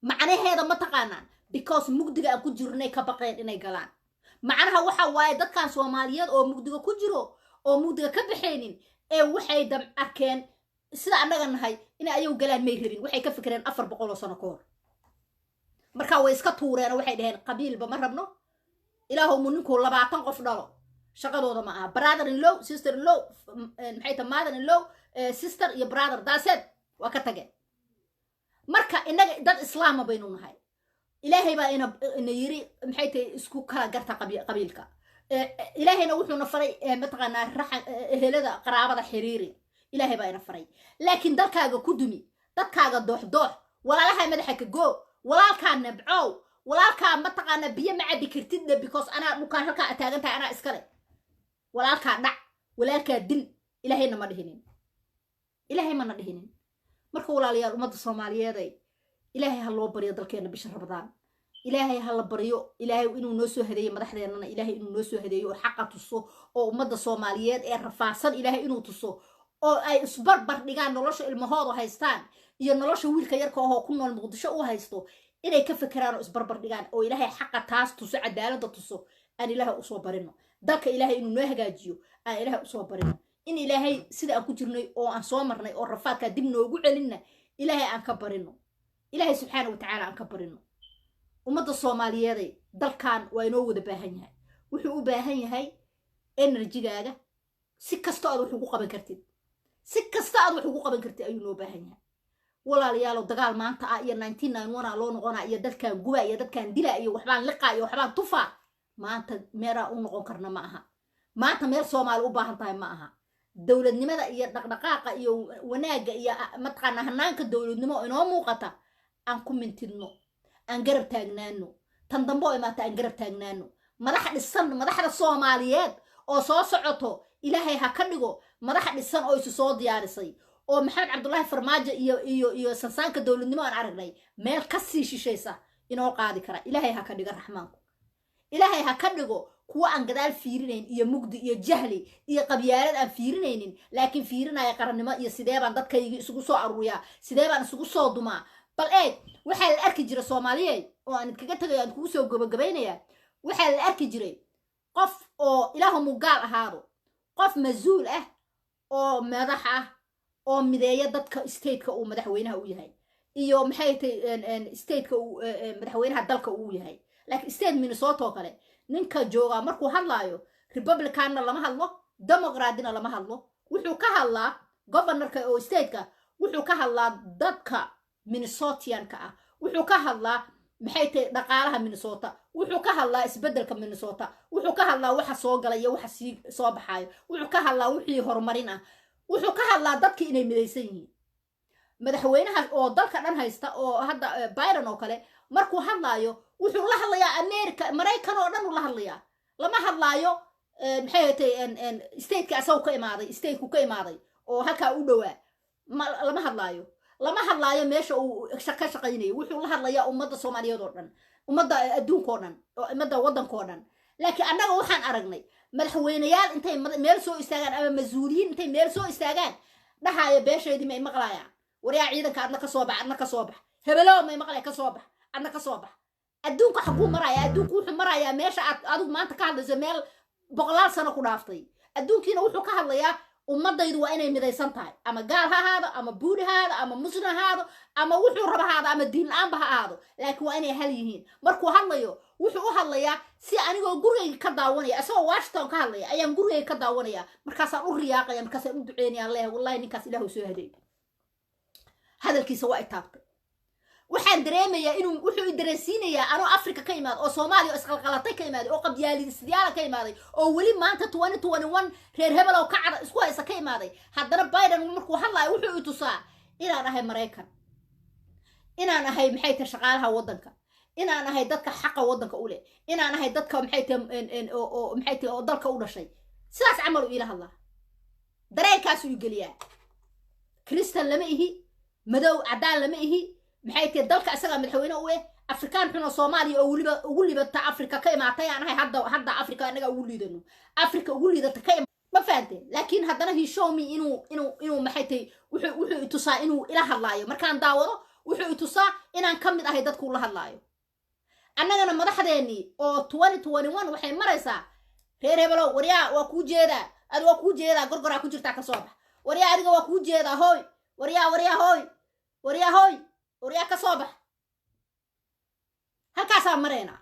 Macnaheeda ma taqaanaan? Because mugdiga aan ku jirnay ka baqeen inay galaan. Macnaha waxa waaye dadkan Soomaaliyeed oo mugdiga ku jiro oo mugdiga ka baxaynin ee waxay dam arkeen sida annaga nahay inay ayagu galaan may rabin. Waxay ka fikireen 400 oo sano ka hor. Marka way iska tuureen oo waxay dhaheen qabiilba ma rabno. Ilaahow mu ninkuu 20 qof dhalo shaqadooda ma aha. Brother in law, sister in law, maxay tahay, mother in law, sister iyo brother, daaseed waa ka tageen. Marka innaga dad Islaama baynu nahay. Ilaahay baa ina yiri maxay tahay isku kala garta qabiilka. Ilaahayna wuxuuna faray mataqaanaa raxa ehelada qaraabada xiriiri. Ilaahay baa ina faray. Laakiin dalkaaga ku dumi, dadkaaga doox doox, walaalaha madaxa ka goo, walaalkaa nabcow, walaalkaa mataqaanaa biyo ma cabi kartidna, because anaa dhulkaan halkaa taagan tahay anaa iskale, walaalkaa dhac, walaalkaa dil, Ilaahayna ma dhihinin, Ilaahay mana dhihinin. Marka walaalayaal, ummadda Soomaaliyeeday, Ilaahay ha loo baryo dalkeena bisha Ramadaan. Ilaahay ha la baryo, Ilaahay inuu noo soo hadeeyo, madaxdeennana Ilaahay inuu noo soo hadeeyo oo xaqa tuso, oo ummadda Soomaaliyeed ee rafaadsan Ilaahay inuu tuso, oo ay isbarbar dhigaan nolosha ilmahooda haystaan iyo nolosha wiilka yarka ahoo ku nool Muqdisho u haysto, inay ka fekeraan oo isbarbar dhigaan, oo Ilaahay xaqa taas tuso, cadaaladda tuso. Aan Ilaahay usoo barino dalka Ilaahay inuu noo hagaajiyo. Aan Ilaahay usoo barino in Ilaahay sida aan ku jirnay oo aan soo marnay oo rafaadkaa dib noogu celinna. Ilaahay aan ka barino, Ilaahay subxaana watacaala aan ka barino. Ummadda Soomaaliyeeday, dalkan waa inoo wada baahan yahay. Wuxuu u baahan yahay energy-gaaga, si kastoo aad wax ugu qaban kartid. Si kasta aad wax ugu qaban kartid ayuu noo baahan yahay. Walaalayaalow, dagaal maanta ah iyo 1991 a loo noqonaa iyo dadkaan guba iyo dadkaan dila iyo waxbaan liqaa iyo waxbaan tufaa, maanta meelaa u noqon karna ma aha. Maanta meel Soomaali u baahan tahay ma aha. Dowladnimada iyo dhaqdhaqaaqa iyo wanaagga iyo mataqaana hanaanka dowladnimo inoo muuqata aan ku mintidno, aan garab taagnaano. Tan dambe oo imaata aan garab taagnaano. Madax dhisan, madaxda Soomaaliyeed oo soo socoto, Ilaahay ha ka dhigo madax dhisan oo isu soo diyaarisay, oo Maxamed Cabdullaahi Farmaajo iyo sansaanka dowladnimo aan aragnay meel ka sii shishaysa inoo qaadi kara. Ilaahay ha ka dhigo, Raxmaanku Ilaahay ha ka dhigo kuwa aan gadaal fiirinayn iyo mugdi iyo jahli iyo qabyaalad aan fiirinaynin, laakiin fiirinaya qarannimo iyo sidee baan dadkaygii isugu soo aruuriyaa, sidee baan isugu soo dumaa. Bal eeg, waxaa la arki jira, Soomaaliyeed, oo aan idkaga tagayo, aan kugu soo gabagabaynaya, waxaa la arki jiray qof oo, Ilaahu mugaal ahaado, qof mas-uul ah oo madax ah oo mideeya dadka stateka uu madaxweynaha u yahay iyo maxay tahay stateka uu madaxweynaha dalka uu yahay. Laakiin state Minnesota oo kale ninka joogaa markuu hadlaayo, Republicanna lama hadlo, Democratina lama hadlo. Wuxuu ka hadlaa governorka oo stateka, wuxuu ka hadlaa dadka Minnesotianka ah, wuxuu ka hadlaa maxay tahay dhaqaalaha Minnesota, wuxuu ka hadlaa isbeddelka Minnesota, wuxuu ka hadlaa waxa soo galay iyo waxa sii soo baxaayo, wuxuu ka hadlaa wixii horumarin ah, wuxuu ka hadlaa dadki inay midaysan yihiin. Madaxweynaha oo dalka dhan haysta oo hadda Biden oo kale markuu hadlaayo, wuxuu la hadlayaa America, Maraykan oo dhan uu la hadlayaa. Lama hadlaayo maxay hatay stateka asagu ka imaaday, stateku ka imaaday oo halkaa u dhowaa lama hadlaayo, lama hadlaayo meesha uu ka shaqaynayo. Wuxuu la hadlayaa ummadda Soomaaliyeed oo dhan, ummadda adduunka oo dhan, ummadda waddanka oo dhan. Laakiin annaga waxaan aragnay madaxweyneyaal intay meel soo istaagaan ama mas-uuliyiin intay meel soo istaagaan dhahaayo: "Beeshaydii may maqlaayaan? Waryaa, ciidanka adna ka soo bax, adna ka soo bax, hebelow may maqlaya? Ka soo bax, adna ka soo bax." Adduunka xaguu maraya? Adduunku wuxuu marayaa meesha aad adigu maanta ka hadlayso meel boqolaal sano ku dhaaftay. Adduunkiina wuxuu ka hadlayaa ummadaydu waa inay midaysan tahay, ama gaal ha ahaado, ama buuri ha ahaado, ama muslim ha ahaado, ama wuxuu raba ha ahaado, ama diin la-aanba ha ahaado, laakiin waa inay hal yihiin. Markuu hadlayo, wuxuu u hadlayaa si anigoo gurigayga ka daawanaya. Isagoo Washington ka hadlaya ayaan gurigayga ka daawanaya, markaasaan u riyaaqaya, markaasaan u duceynaya, leeyahay: "Wallahi ninkaas Ilaahu soo hadeey, hadalkiisa waa itaabtay." Waxaan dareemayaa inuu wuxuu i dareensiinayaa anoo Africa ka imaaday, oo Soomaaliya oo isqalqalatay ka imaaday, oo qabyaalidisyaala ka imaaday, oo weli maanta 2021 reer hebel oo ka cada isku haysa ka imaaday. Haddana Biden markuu hadlaayo, wuxuu i tusaa inaan ahay Maraykan, inaan ahay maxay tahay shaqaalaha waddanka, inaan ahay dadka xaqa waddanka u leh, inaan ahay dadka maxay tahay oo maxay tahay oo dalka u dhashay. Sidaas camal uu iila hadlaa, dareenkaasuu i geliyaa. Kristan lama ihi, madow caddaan lama ihi, maxay tahay dalka isagaa madaxweyne u eh. Afrikaan xun oo Soomaaliya oo weliba ugu liibata Africa ka imaatay aan ahay. Hadda Africa annaga ugu liidano, Africa ugu liidata ka ma fahanteen? Laakiin haddana he show me inuu maxay tahay wuxuu itusaa inuu ila hadlaayo. Markaan daawado, wuxuu itusaa inaan ka mid ahay dadkuu la hadlaayo. Annagana madaxdeennii oo 2021 waxay maraysaa: "Reer hebelow, waryaa, waa kuu jeedaa, adi waa kuu jeedaa, gorgoraa ku jirtaa, ka soo bax. Waryaa, adiga waa kuu jeedaa, hooy, waryaa, waryaa, hooy, waryaa, hooy, waryaa, ka soo bax." Halkaasaa maraynaa.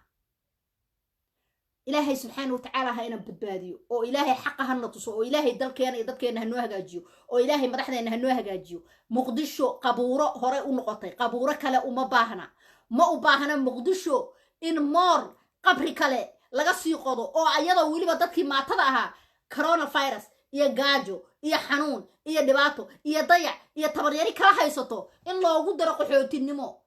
Ilaahay subxaana watacaala ha ina badbaadiyo, oo Ilaahay xaqa hana tuso, oo Ilaahay dalkeena iyo dadkeena hanoo hagaajiyo, oo Ilaahay madaxdeena hanoo hagaajiyo. Muqdisho qabuuro hore u noqotay, qabuuro kale uma baahna, ma u baahna Muqdisho in moor qabri kale laga sii qodo, oo ayadoo weliba dadkii maatada ahaa coronavirus iyo gaajo iyo xanuun iyo dhibaato iyo dayac iyo tabaryari kala haysato in loogu daro qaxootinimo.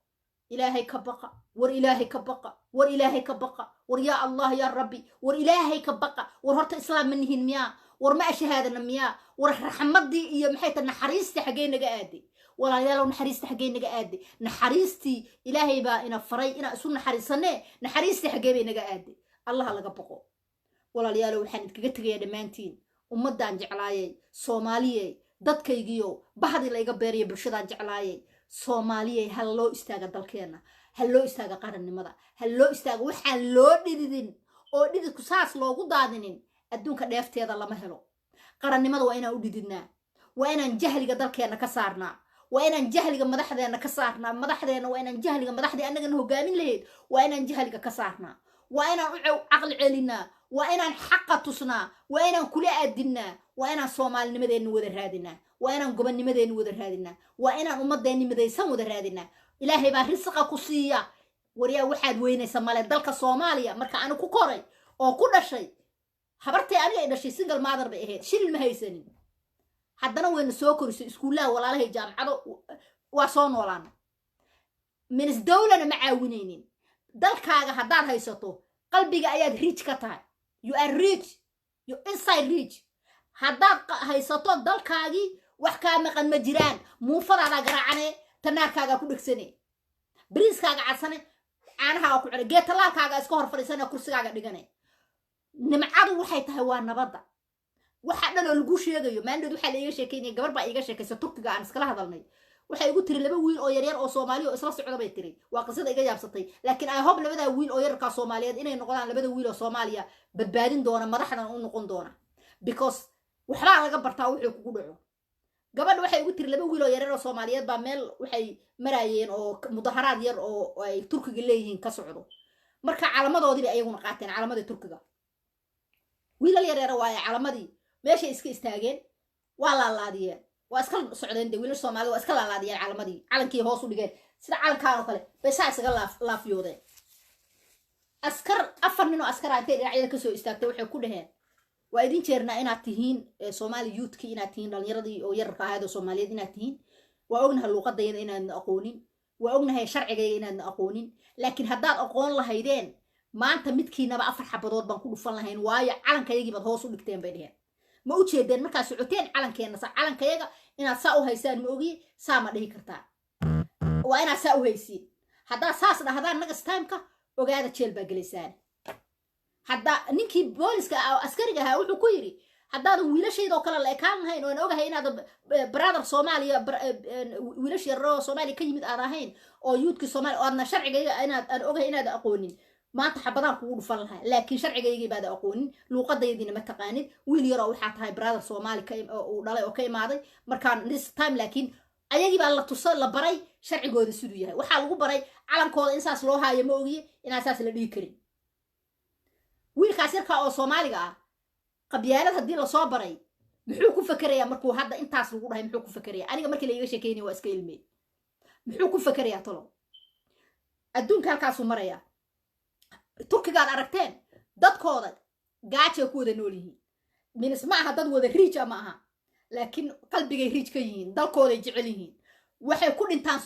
Ilaahay ka baqa, war Ilaahay ka baqa, war Ilaahay ka baqa, war yaa Allah, yaa Rabbi, war Ilaahay ka baqa. War horta Islaam ma nihin miyaa? War ma ashahaadana miyaa? War raxmadii iyo maxay tahay naxariistii xaggee naga aaday? Walaalayaalow, naxariista xaggee naga aaday? Naxariistii Ilaahay baa ina faray inaan isu naxariisanee, naxariistii xaggee bay naga aaday? Allaha laga baqo, walaalayaalow. Waxaan idinkaga tegayaa dhammaantiin ummaddaan jeclaayay, Soomaaliyey, dadkaygiyo bahdii la iga beeraya, bulshadaan jeclaayay, Soomaaliyey, ha loo istaaga dalkeenna, ha loo istaaga qarannimada, ha loo istaaga. Waxaan loo dhididin oo dhididku saas loogu daadinin adduunka dheefteeda lama helo. Qarannimada waa inaan u dhididnaa, waa inaan jahliga dalkeenna ka saarnaa, waa inaan jahliga madaxdeenna ka saarnaa. Madaxdeenna waa inaan jahliga, madaxdii annagana hogaamin lahayd, waa inaan jahliga ka saarnaa, waa inaan u caqli celinaa, waa inaan xaqa tusnaa, waa inaan kula aadinnaa. Waa inaan Soomaalinimadeenna wada raadinaa, waa inaan gobonnimadeenna wada raadinaa, waa inaan ummadeenni midaysan wada raadinaa. Ilaahay baa risiqa ku siiya. Waryaa, waxaad weynaysa male. Dalka Soomaaliya marka ani ku koray oo ku dhashay, habartay aniga ay dhashay single mother bay ahayd, shilin ma haysanin, haddana wayna soo korisay. Iskuullaha, walaalahay, jaamacado, waa soo noolaana. Minis dowlana ma caawinaynin. Dalkaaga haddaad haysato, qalbiga ayaad rich ka tahay. You are rich, you inside rich. Haddaad haysato dalkaagii, wax kaa maqan ma jiraan. Muufadaadaa garaacane, tanaarkaagaa ku dhegsane, bariiskaaga cadsane, caanahaaga ku cune, geetalaalkaaga iska hor fadhiisane, kursigaaga dhigane. Nimcadu waxay tahay waa nabadda. Waxa dhan oo lagu sheegayo maalinood waxaa la iiga sheekeynaya, gabar baa iiga sheekaysa Turkiga aan iskala hadalnay. Waxay igu tiri laba wiil oo yaryar oo Soomaaliya oo isla socda bay tiri. Waa qisada iga yaabsatay, laakiin I hope labadaa wiil oo yararkaa Soomaaliyeed inay noqdaan labada wiil oo Soomaaliya badbaadin doona, madaxdan u noqon doona, because waxbaa laga bartaa wuxuu kugu dhaco. Gabadha waxay igu tiri laba wiil oo yaryar oo Soomaaliyeed baa meel waxay maraayeen oo mudaharaad yar oo ay Turkiga leeyihiin ka socdo. Marka calamadoodii bay ayaguna qaateen, calamadii Turkiga. Wiilal yaryara waaye. Calamadii meeshay iska istaageen, waa laalaadiyeen, waa iska socdeen. De wiilal Soomaalida waa iska laalaadiyeen calamadii, calankii hoos u dhigeen, sida calankaan oo kale bay saa isaga laafyoodeen. Askar, afar nin oo askara intay dhinacyada kasoo istaagtay, waxay ku dhaheen: "Waa idin jeernaa inaad tihiin Soomaali youthkii, inaad tihiin dhalinyaradii oo yararka ahayd oo Soomaaliyeed inaad tihiin. Waa ognahay luuqadayada inaadna aqoonin, waa ognahay sharcigayga inaadna aqoonin, laakiin haddaad aqoon lahaydeen, maanta midkiinaba afar xabadood baan ku dhufan lahayn, waayo calankayagii baad hoos u dhigteen," bay dheheen. "Ma u jeedeen markaad socoteen calankeenna? Sa calankayaga inaad saa u haysaan ma ogiye, saa ma dhihi kartaa. Waa inaad saa u haysiin. Haddaad saas dhahdaan next timeka, ogaada jeel baa gelaysaan." Hadda ninkii booliska askariga ahaa wuxuu ku yidhi: "Haddaadan wiilashaydoo kale la ekaan lahayn, oon ogahay inaad brother Soomaaliya, wiilasha yaroo Soomaaliya ka yimid aad ahayn oo youthkii Soomaaliya, oo aadna sharcigayga inaad aan ogahay inaad aqoonin, maanta xabadaan kugu dhufan lahaa. Laakiin sharcigaygii baad aqoonin, luuqadaydiina ma taqaanid. Wiil yaroo waxaa tahay brother Soomaali uu dhalay oo ka imaaday. Markaan this time." Laakiin ayagii baa la tusa, la baray sharcigooda siduu yahay. Waxaa lagu baray calankooda in saas loo haayo ma ogiye inaan saas la dhigi karin. Wiilkaas yarkaa oo Soomaaliga ah, qabyaalad haddii lasoo baray, muxuu ku fakerayaa markuu hadda intaas lagu dhahay? Muxuu ku fakeraya? Aniga markii la iiga sheekeynaya waa iska ilmey. Muxuu ku fakerayaa talo? Adduunka halkaasuu marayaa. Turkigaad aragteen, dadkooda gaajay ku wada nool yihiin. Minis ma aha dad wada rich ah ma aha, laakiin qalbigay rich ka yihiin, dalkooday jecel yihiin. Waxay ku dhintaan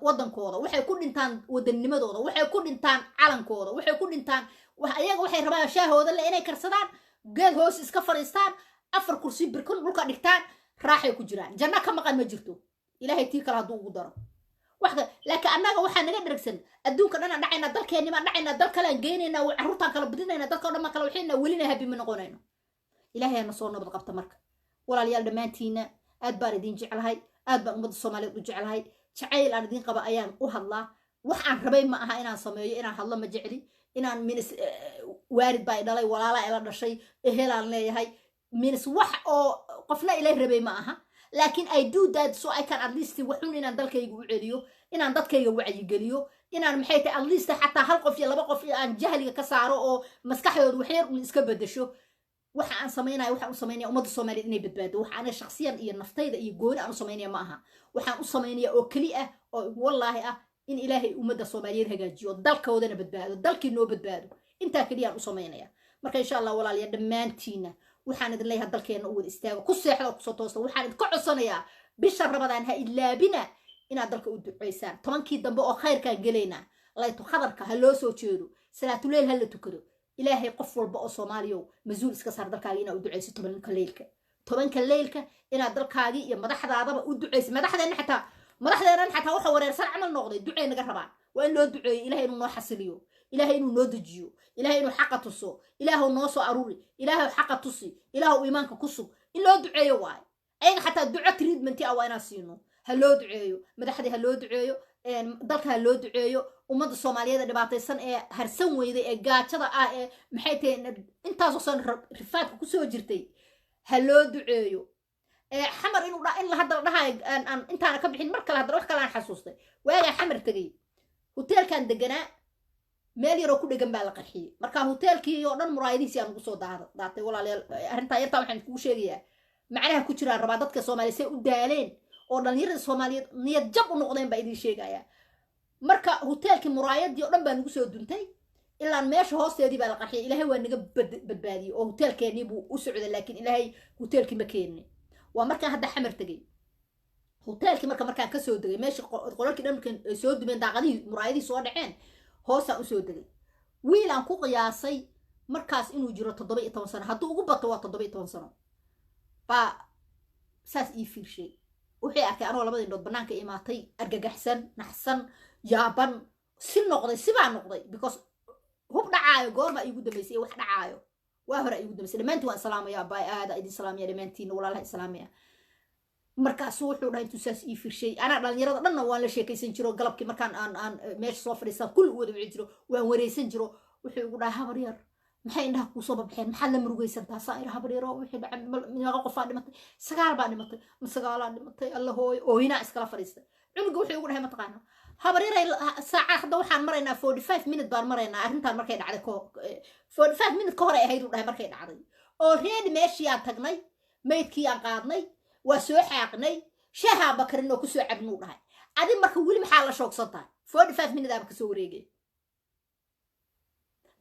waddankooda, waxay ku dhintaan wadanimadooda, waxay ku dhintaan calankooda, waxay ku dhintaan. Ayaga waxay rabaan shaahooda le inay karsadaan, geed hoos iska fadhiistaan, afar kursi birkun dhulka dhigtaan, raaxay ku jiraan. Janno ka maqan ma jirto, Ilaahay tii kale hadduu ugu daro wax. Laakiin annaga waxaa naga dhergsan adduunka dhan aan dhacaynaa, dalkeenni baan dhacaynaa, dal kale aan geynaynaa, carruurtaan kala badinaynaa, dadka o dhan baan kala waxaynaa, welina happy ma noqonayno. Ilaahay na soo nabad qabta. Marka walaalayaal, dhammaantiina aad baan idin jeclahay, aad baan ummadda Soomaaliyeed u jeclahay. Jacayl aan idin qaba ayaan u hadlaa. Wax aan rabay ma aha inaan sameeyo, inaan hadlo ma jecli. Inaan minis waalid baa i dhalay, walaalaa ila dhashay, ehelaan leeyahay, minis wax oo qofna ila rabay ma aha, laakiin I do that so I can at least waxun inaan dalkayga u celiyo, inaan dadkayga wacyigeliyo, inaan maxay tahay at least xataa hal qof iyo laba qof aan jahliga ka saaro oo maskaxdooda waxyar un iska bedesho. Waxa aan samaynaya, waxaan u samaynaya ummadda Soomaaliyeed inay badbaado. Waxa aniga shakhsiyan iyo naftayda iyo gooni aan u samaynaya ma aha. Waxaan u samaynaya oo keli ah oo wallaahi ah in Ilaahay ummadda Soomaaliyeed hagaajiyo, dalkoodana badbaado, dalkii noo badbaado. Intaa keliyaan u samaynaya. Marka insha Allah walaalayaal, dhammaantiina waxaan idin leeyahay dalkeena u wada istaago, ku seexda oo kusoo toosta. Waxaan idinka codsanayaa bisha Rabadaan ha ilaabina inaad dalka u duceysaan. 10kii dambe oo khayrkaan gelaynaa, laytu khadarka ha loo soo jeedo, salaatuleyl ha la tukado. Ilaahay qof walba oo Soomaaliyow mas-uul iska saar dalkaaga inaad u duceyso 10ka leylka, 10ka leylka inaad dalkaagii iyo madaxdaadaba u duceyso. Madaxdeenna xataa, madaxdeennan xataa waxa wareersan camal noqday, ducay naga rabaan. Waa in loo duceeyo Ilahay inuu noo xasiliyo, Ilahay inuu noo dejiyo, Ilahay inuu xaqa tuso. Ilaahu noo soo aruuri, Ilaahu xaqa tusi, Ilaahu iimaanka ku sug. In loo duceeyo waayo ayaga xataa duco treatment ah waa inaan siino. Ha loo duceeyo madaxdii, ha loo duceeyo dalka, ha loo duceeyo ummadda Soomaaliyeed ee dhibaataysan, ee harsan weyday, ee gaajada ah, ee maxay tahay intaasoo san rifaadka kusoo jirtay. Ha loo duceeyo. Xamar inuu in hadda la dhahayo aan intaana ka bixin mar kale, haddana wax kale aan xasuustay. Waagaa Xamar tegay, hoteelkan deganaa meel yaroo ku dhegan baa la qarxiyey. Marka hoteelkii oo dhan muraayadihiisi aan ugu soo daatay. Walaalayaal, arrintaa yartaa waxaan kugu sheegayaa. Macnaha ku jiraan rabaa dadka Soomaaliya say u daaleen oo dhalinyarada Soomaaliyeed niyad jab u noqdeen baa idin sheegayaa. Marka hoteelkii muraayadii oo dhan baa nagu soo duntay, ilaan meesha hoosteedii baa la qarxiyay. Ilaahay waa naga badbaadiyey oo hoteelkeenii buu u socday, laakiin Ilaahay hoteelkii ma keenin. Waa markaan hadda Xamar tegey hoteelkii. Marka markaan kasoo degay meeshii, qolalkii dhan markay ay soo dumeen, daaqadihii muraayadihii soo dhaceen, hoosaan usoo degay. Wiil aan ku qiyaasay markaas inuu jiro 17 sano, hadduu ugu bato waa 17 sano, baa saas ii fiirshay. Wuxuu arkay anoo labada indhood banaanka imaatay, argagaxsan, naxsan, yaaban, si noqday, sibaa noqday, because hub dhacaayo goorma iigu dambaysay iyo wax dhacaayo waa hore iigu dambaysay. Dhammaantiin waan islaamaya, baa aada idin salaamaya dhammaantiin, walaalaha islaamaya. Markaasu wuxuu dhahay intuu saas ii fiirshay, anaa dhalinyarada dhanna waan la sheekaysan jiro galabkii markaan aan meesha soo fadhiistaan, kulli u wada wici jiro, waan wareysan jiro. Wuxuu igu dhahay, "Habar yar, maxay indhaha kuusoo babxeen? Maxaad la murugaysantaa?" Saa ira, "Habar yaro, wixii dhacay, meeqa qofaa dhimatay?" "Sagaal baa dhimatay." "Ma sagaalaa dhimatay? Alla hooyo!" Oohinaa iskala fadhiistay. Cunuga wuxuu igu dhahay, "Mataqaanaa, habar yaray, saaca hadda waxaan maraynaa 45 minute baan maraynaa arrintaan markay dhacday, ko 45 minute ka hor ay ahayd," uu dhahay, "markay dhacday oo reedi meeshii aan tagnay, maydkii aan qaadnay, waa soo xaaqnay, shaahaa bakarin oo kusoo cabnuu," dhahay. "Adi marka weli maxaa la shoogsan tahay? 45 minute aaba kasoo wareegay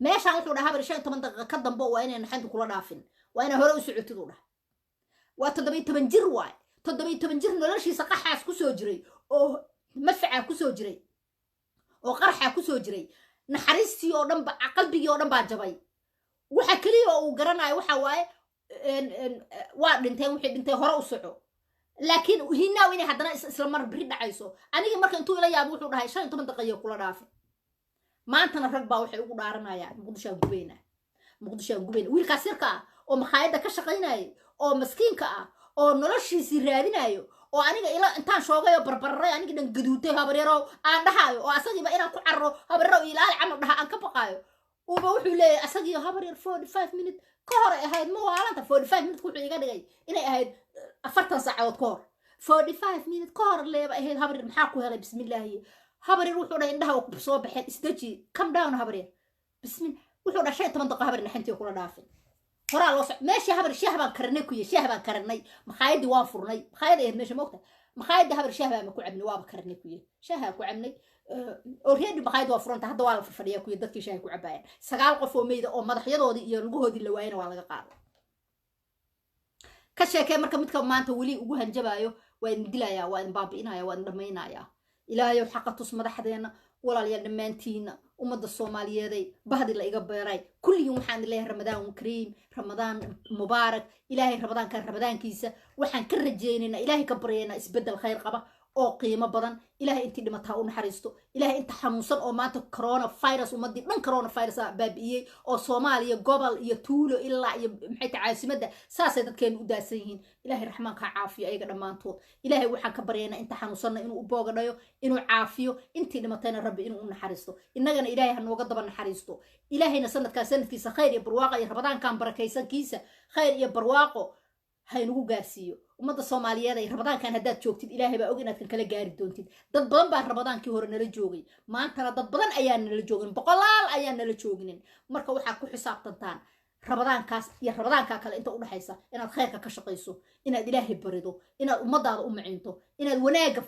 meeshaan." Wuxuu dhahay, "Habar, 15 daqiiqa ka dambo waa inay naxintu kula dhaafin, waa inay hore u socotid," uu dhahay. Waa 17 jir waay, 17 jir noloshiisa qaxaas kusoo jiray oo madfacaa kusoo jiray oo qarxaa kusoo jiray. Naxariistii oo dhan ba, qalbigii oo dhan baa jabay. Waxa keliya oo uu garanayo waxa waaye waa dhinteen, wixii dhintay, hore u soco. Laakiin hinaaw inay haddana isla mar biri dhacayso. Anigii marka intuu ila yaabo wuxuu dhahay, 15 daqiiqa kula dhaafi. Maantana rag baa waxay ugu dhaaranayaan, "Muqdishoaan gubaynaa, Muqdishoaan gubayna." Wiilkaas yarka ah oo makhaayadda ka shaqaynayay oo maskiinka ah oo noloshiisii raadinayo oo aniga ila intaan shoogay oo barbararay, anigii dhan gaduutay, "Habaryarow," aan dhahaayo, oo asagiiba inaan ku carro, "Habaryarow, ilaali," camal dhaha aan ka baqaayo, uuba wuxuu leeyahay asagii, "Habaryar, 45 minute ka hor ay ahayd, ma waalanta?" 45 minute wuxuu iga dhigay inay ahayd 40 saacadood ka hor. 45 minute ka hor leeba ahayd, habaryar, maxaa ku helay? Bismillaahi, habaryar, wuxuu dhahay, "Indhaha waa soo baxeen, isdeji, calm down, habaryar, bismillah." Wuxuu dhahay, 15 daqiiqo habar naxintii kula dhaafin, horaa loo soc. Meeshii, habar, shaah baan karinay kuye, shaah baan karinay, makhaayadii waan furnay, makhaayad ahayd meesha moogta, makhaayadii, habar, shaah baan ku cabnay, waaba karinay kuye, shaahaan ku cabnay already. Makhaayad waa furanta hadda, waa la fadhiyaa kuye, dadkii shaahay ku cabaayaan. Sagaal qof oo meyda oo madaxyadoodii iyo lugahoodii la waayana waa laga qaaday. Ka sheekee marka midka maanta weli ugu hanjabaayo, "Waa idin dilayaa, waa idin baabi'inaya, waa idin dhammaynayaa." Ilaahayow xaqa tus madaxdeena. Walaalayaal, dhammaantiina ummadda Soomaaliyeeday, bahdi la iga beeray, kulligiin waxaan idin leeyahay Ramadaan kariim, Ramadaan mubaarak. Ilaahay ramadaankan ramadaankiisa waxaan ka rajaynaynaa, Ilaahay ka baryaynaa isbeddel khayr qaba oo qiimo badan. Ilaahay intii dhimataa u naxariisto. Ilaahay inta xanuunsan oo maanta corona virus, ummadii dhan corona virus ah baabi'iyey, oo Soomaaliya gobol iyo tuulo ilaa iyo maxay tahay caasimadda saasay dadkeenu u daadsan yihiin. Ilaahay raxmaanka ha caafiyo ayaga dhammaantood. Ilaahay waxaan ka baryaynaa inta xanuunsanna inuu u boogadhayo, inuu caafiyo, intii dhimatayna Rabbi inuu u naxariisto, innagana Ilaahay ha nooga daba naxariisto. Ilaahayna sanadkaa sanadkiisa khayr iyo barwaaqo iyo ramadaankan barakaysankiisa khayr iyo barwaaqo haynagu gaarsiiyo. Ummadda Soomaaliyeed ay, ramadaankan haddaad joogtid, Ilaahay baa og inaad kan kala gaari doontid. Dad badan baa ramadaankii hore nala joogay, maantana dad badan ayaa nala joogin, boqolaal ayaa nala jooginin. Marka waxaad ku xisaabtantaan ramadaankaas iyo ramadaankaa kale inta udhexaysa inaad khayrka ka shaqayso, inaad Ilaahay barido, inaad ummadaada u macinto, inaad wanaagga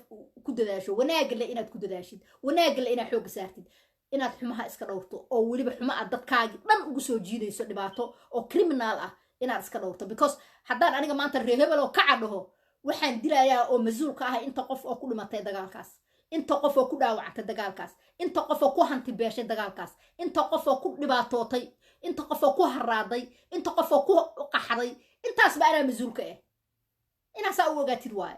ku dadaasho, wanaagga le inaad ku dadaashid, wanaagga le inaad xoogga saartid, inaad xumaha iska dhowrto, oo weliba xumo aad dadkaagii dhan ugu soo jiidayso dhibaato oo criminal ah inaad iska dhowrto. Because haddaan aniga maanta reer hebel oo kaca dhaho, waxaan dilayaa oo mas-uul ka ahay inta qof oo ku dhimatay dagaalkaas, inta qof oo ku dhaawacantay dagaalkaas, inta qof oo ku hanti beeshay dagaalkaas, inta qof oo ku dhibaatootay, inta qof oo ku haraaday, inta qof oo ku qaxday. Intaasba anaa mas-uulka ah, inaasaa u ogaatid waaye.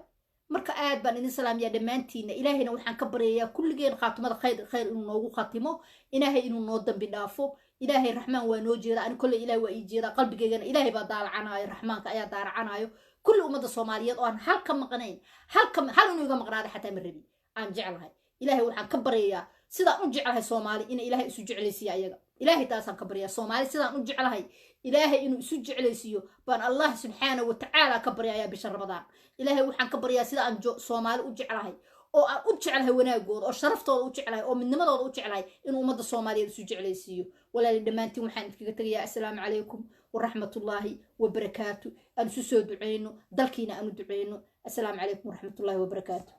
Marka aad baan idin salaamiyaa dhammaantiina. Ilaahayna waxaan ka baryayaa kulligeen khaatumada khayr, khayr inuu noogu khatimo, Ilaahay inuu noo dambi dhaafo. Ilaahay raxmaan waa noo jeeda, ani kolley Ilahay waa ii jeeda, qalbigeygana Ilaahay baa daalacanaayo, raxmaanka ayaa daalacanaayo. Kulli ummadda Soomaaliyeed oo aan hal ka maqnayn, halka hal inuu iga maqnaada xataa ma rabi, aan jeclahay. Ilaahay waxaan ka baryayaa sidaan u jeclahay Soomaali ina Ilaahay isu jeclaysiiyo ayaga. Ilaahay taasaan ka baryaa. Soomaali sidaan u jeclahay Ilaahay inuu isu jeclaysiiyo baan Allah subxaana wa tacaala ka baryayaa bisha Ramadaan. Ilaahay waxaan ka baryaa sida aan Soomaali u jeclahay oo aan u jeclahay wanaagooda oo sharaftooda u jeclahay oo midnimadooda u jeclahay inuu ummadda Soomaaliyeed isu jeclaysiiyo. Walaali, dhammaantiin waxaan idinkaga tegayaa assalaamu calaykum. Waraxmatullaahi wabarakaatu. Aan isu soo duceyno, dalkiina aanu duceyno. Assalaamu calaykum waraxmatullaahi wabarakaatu.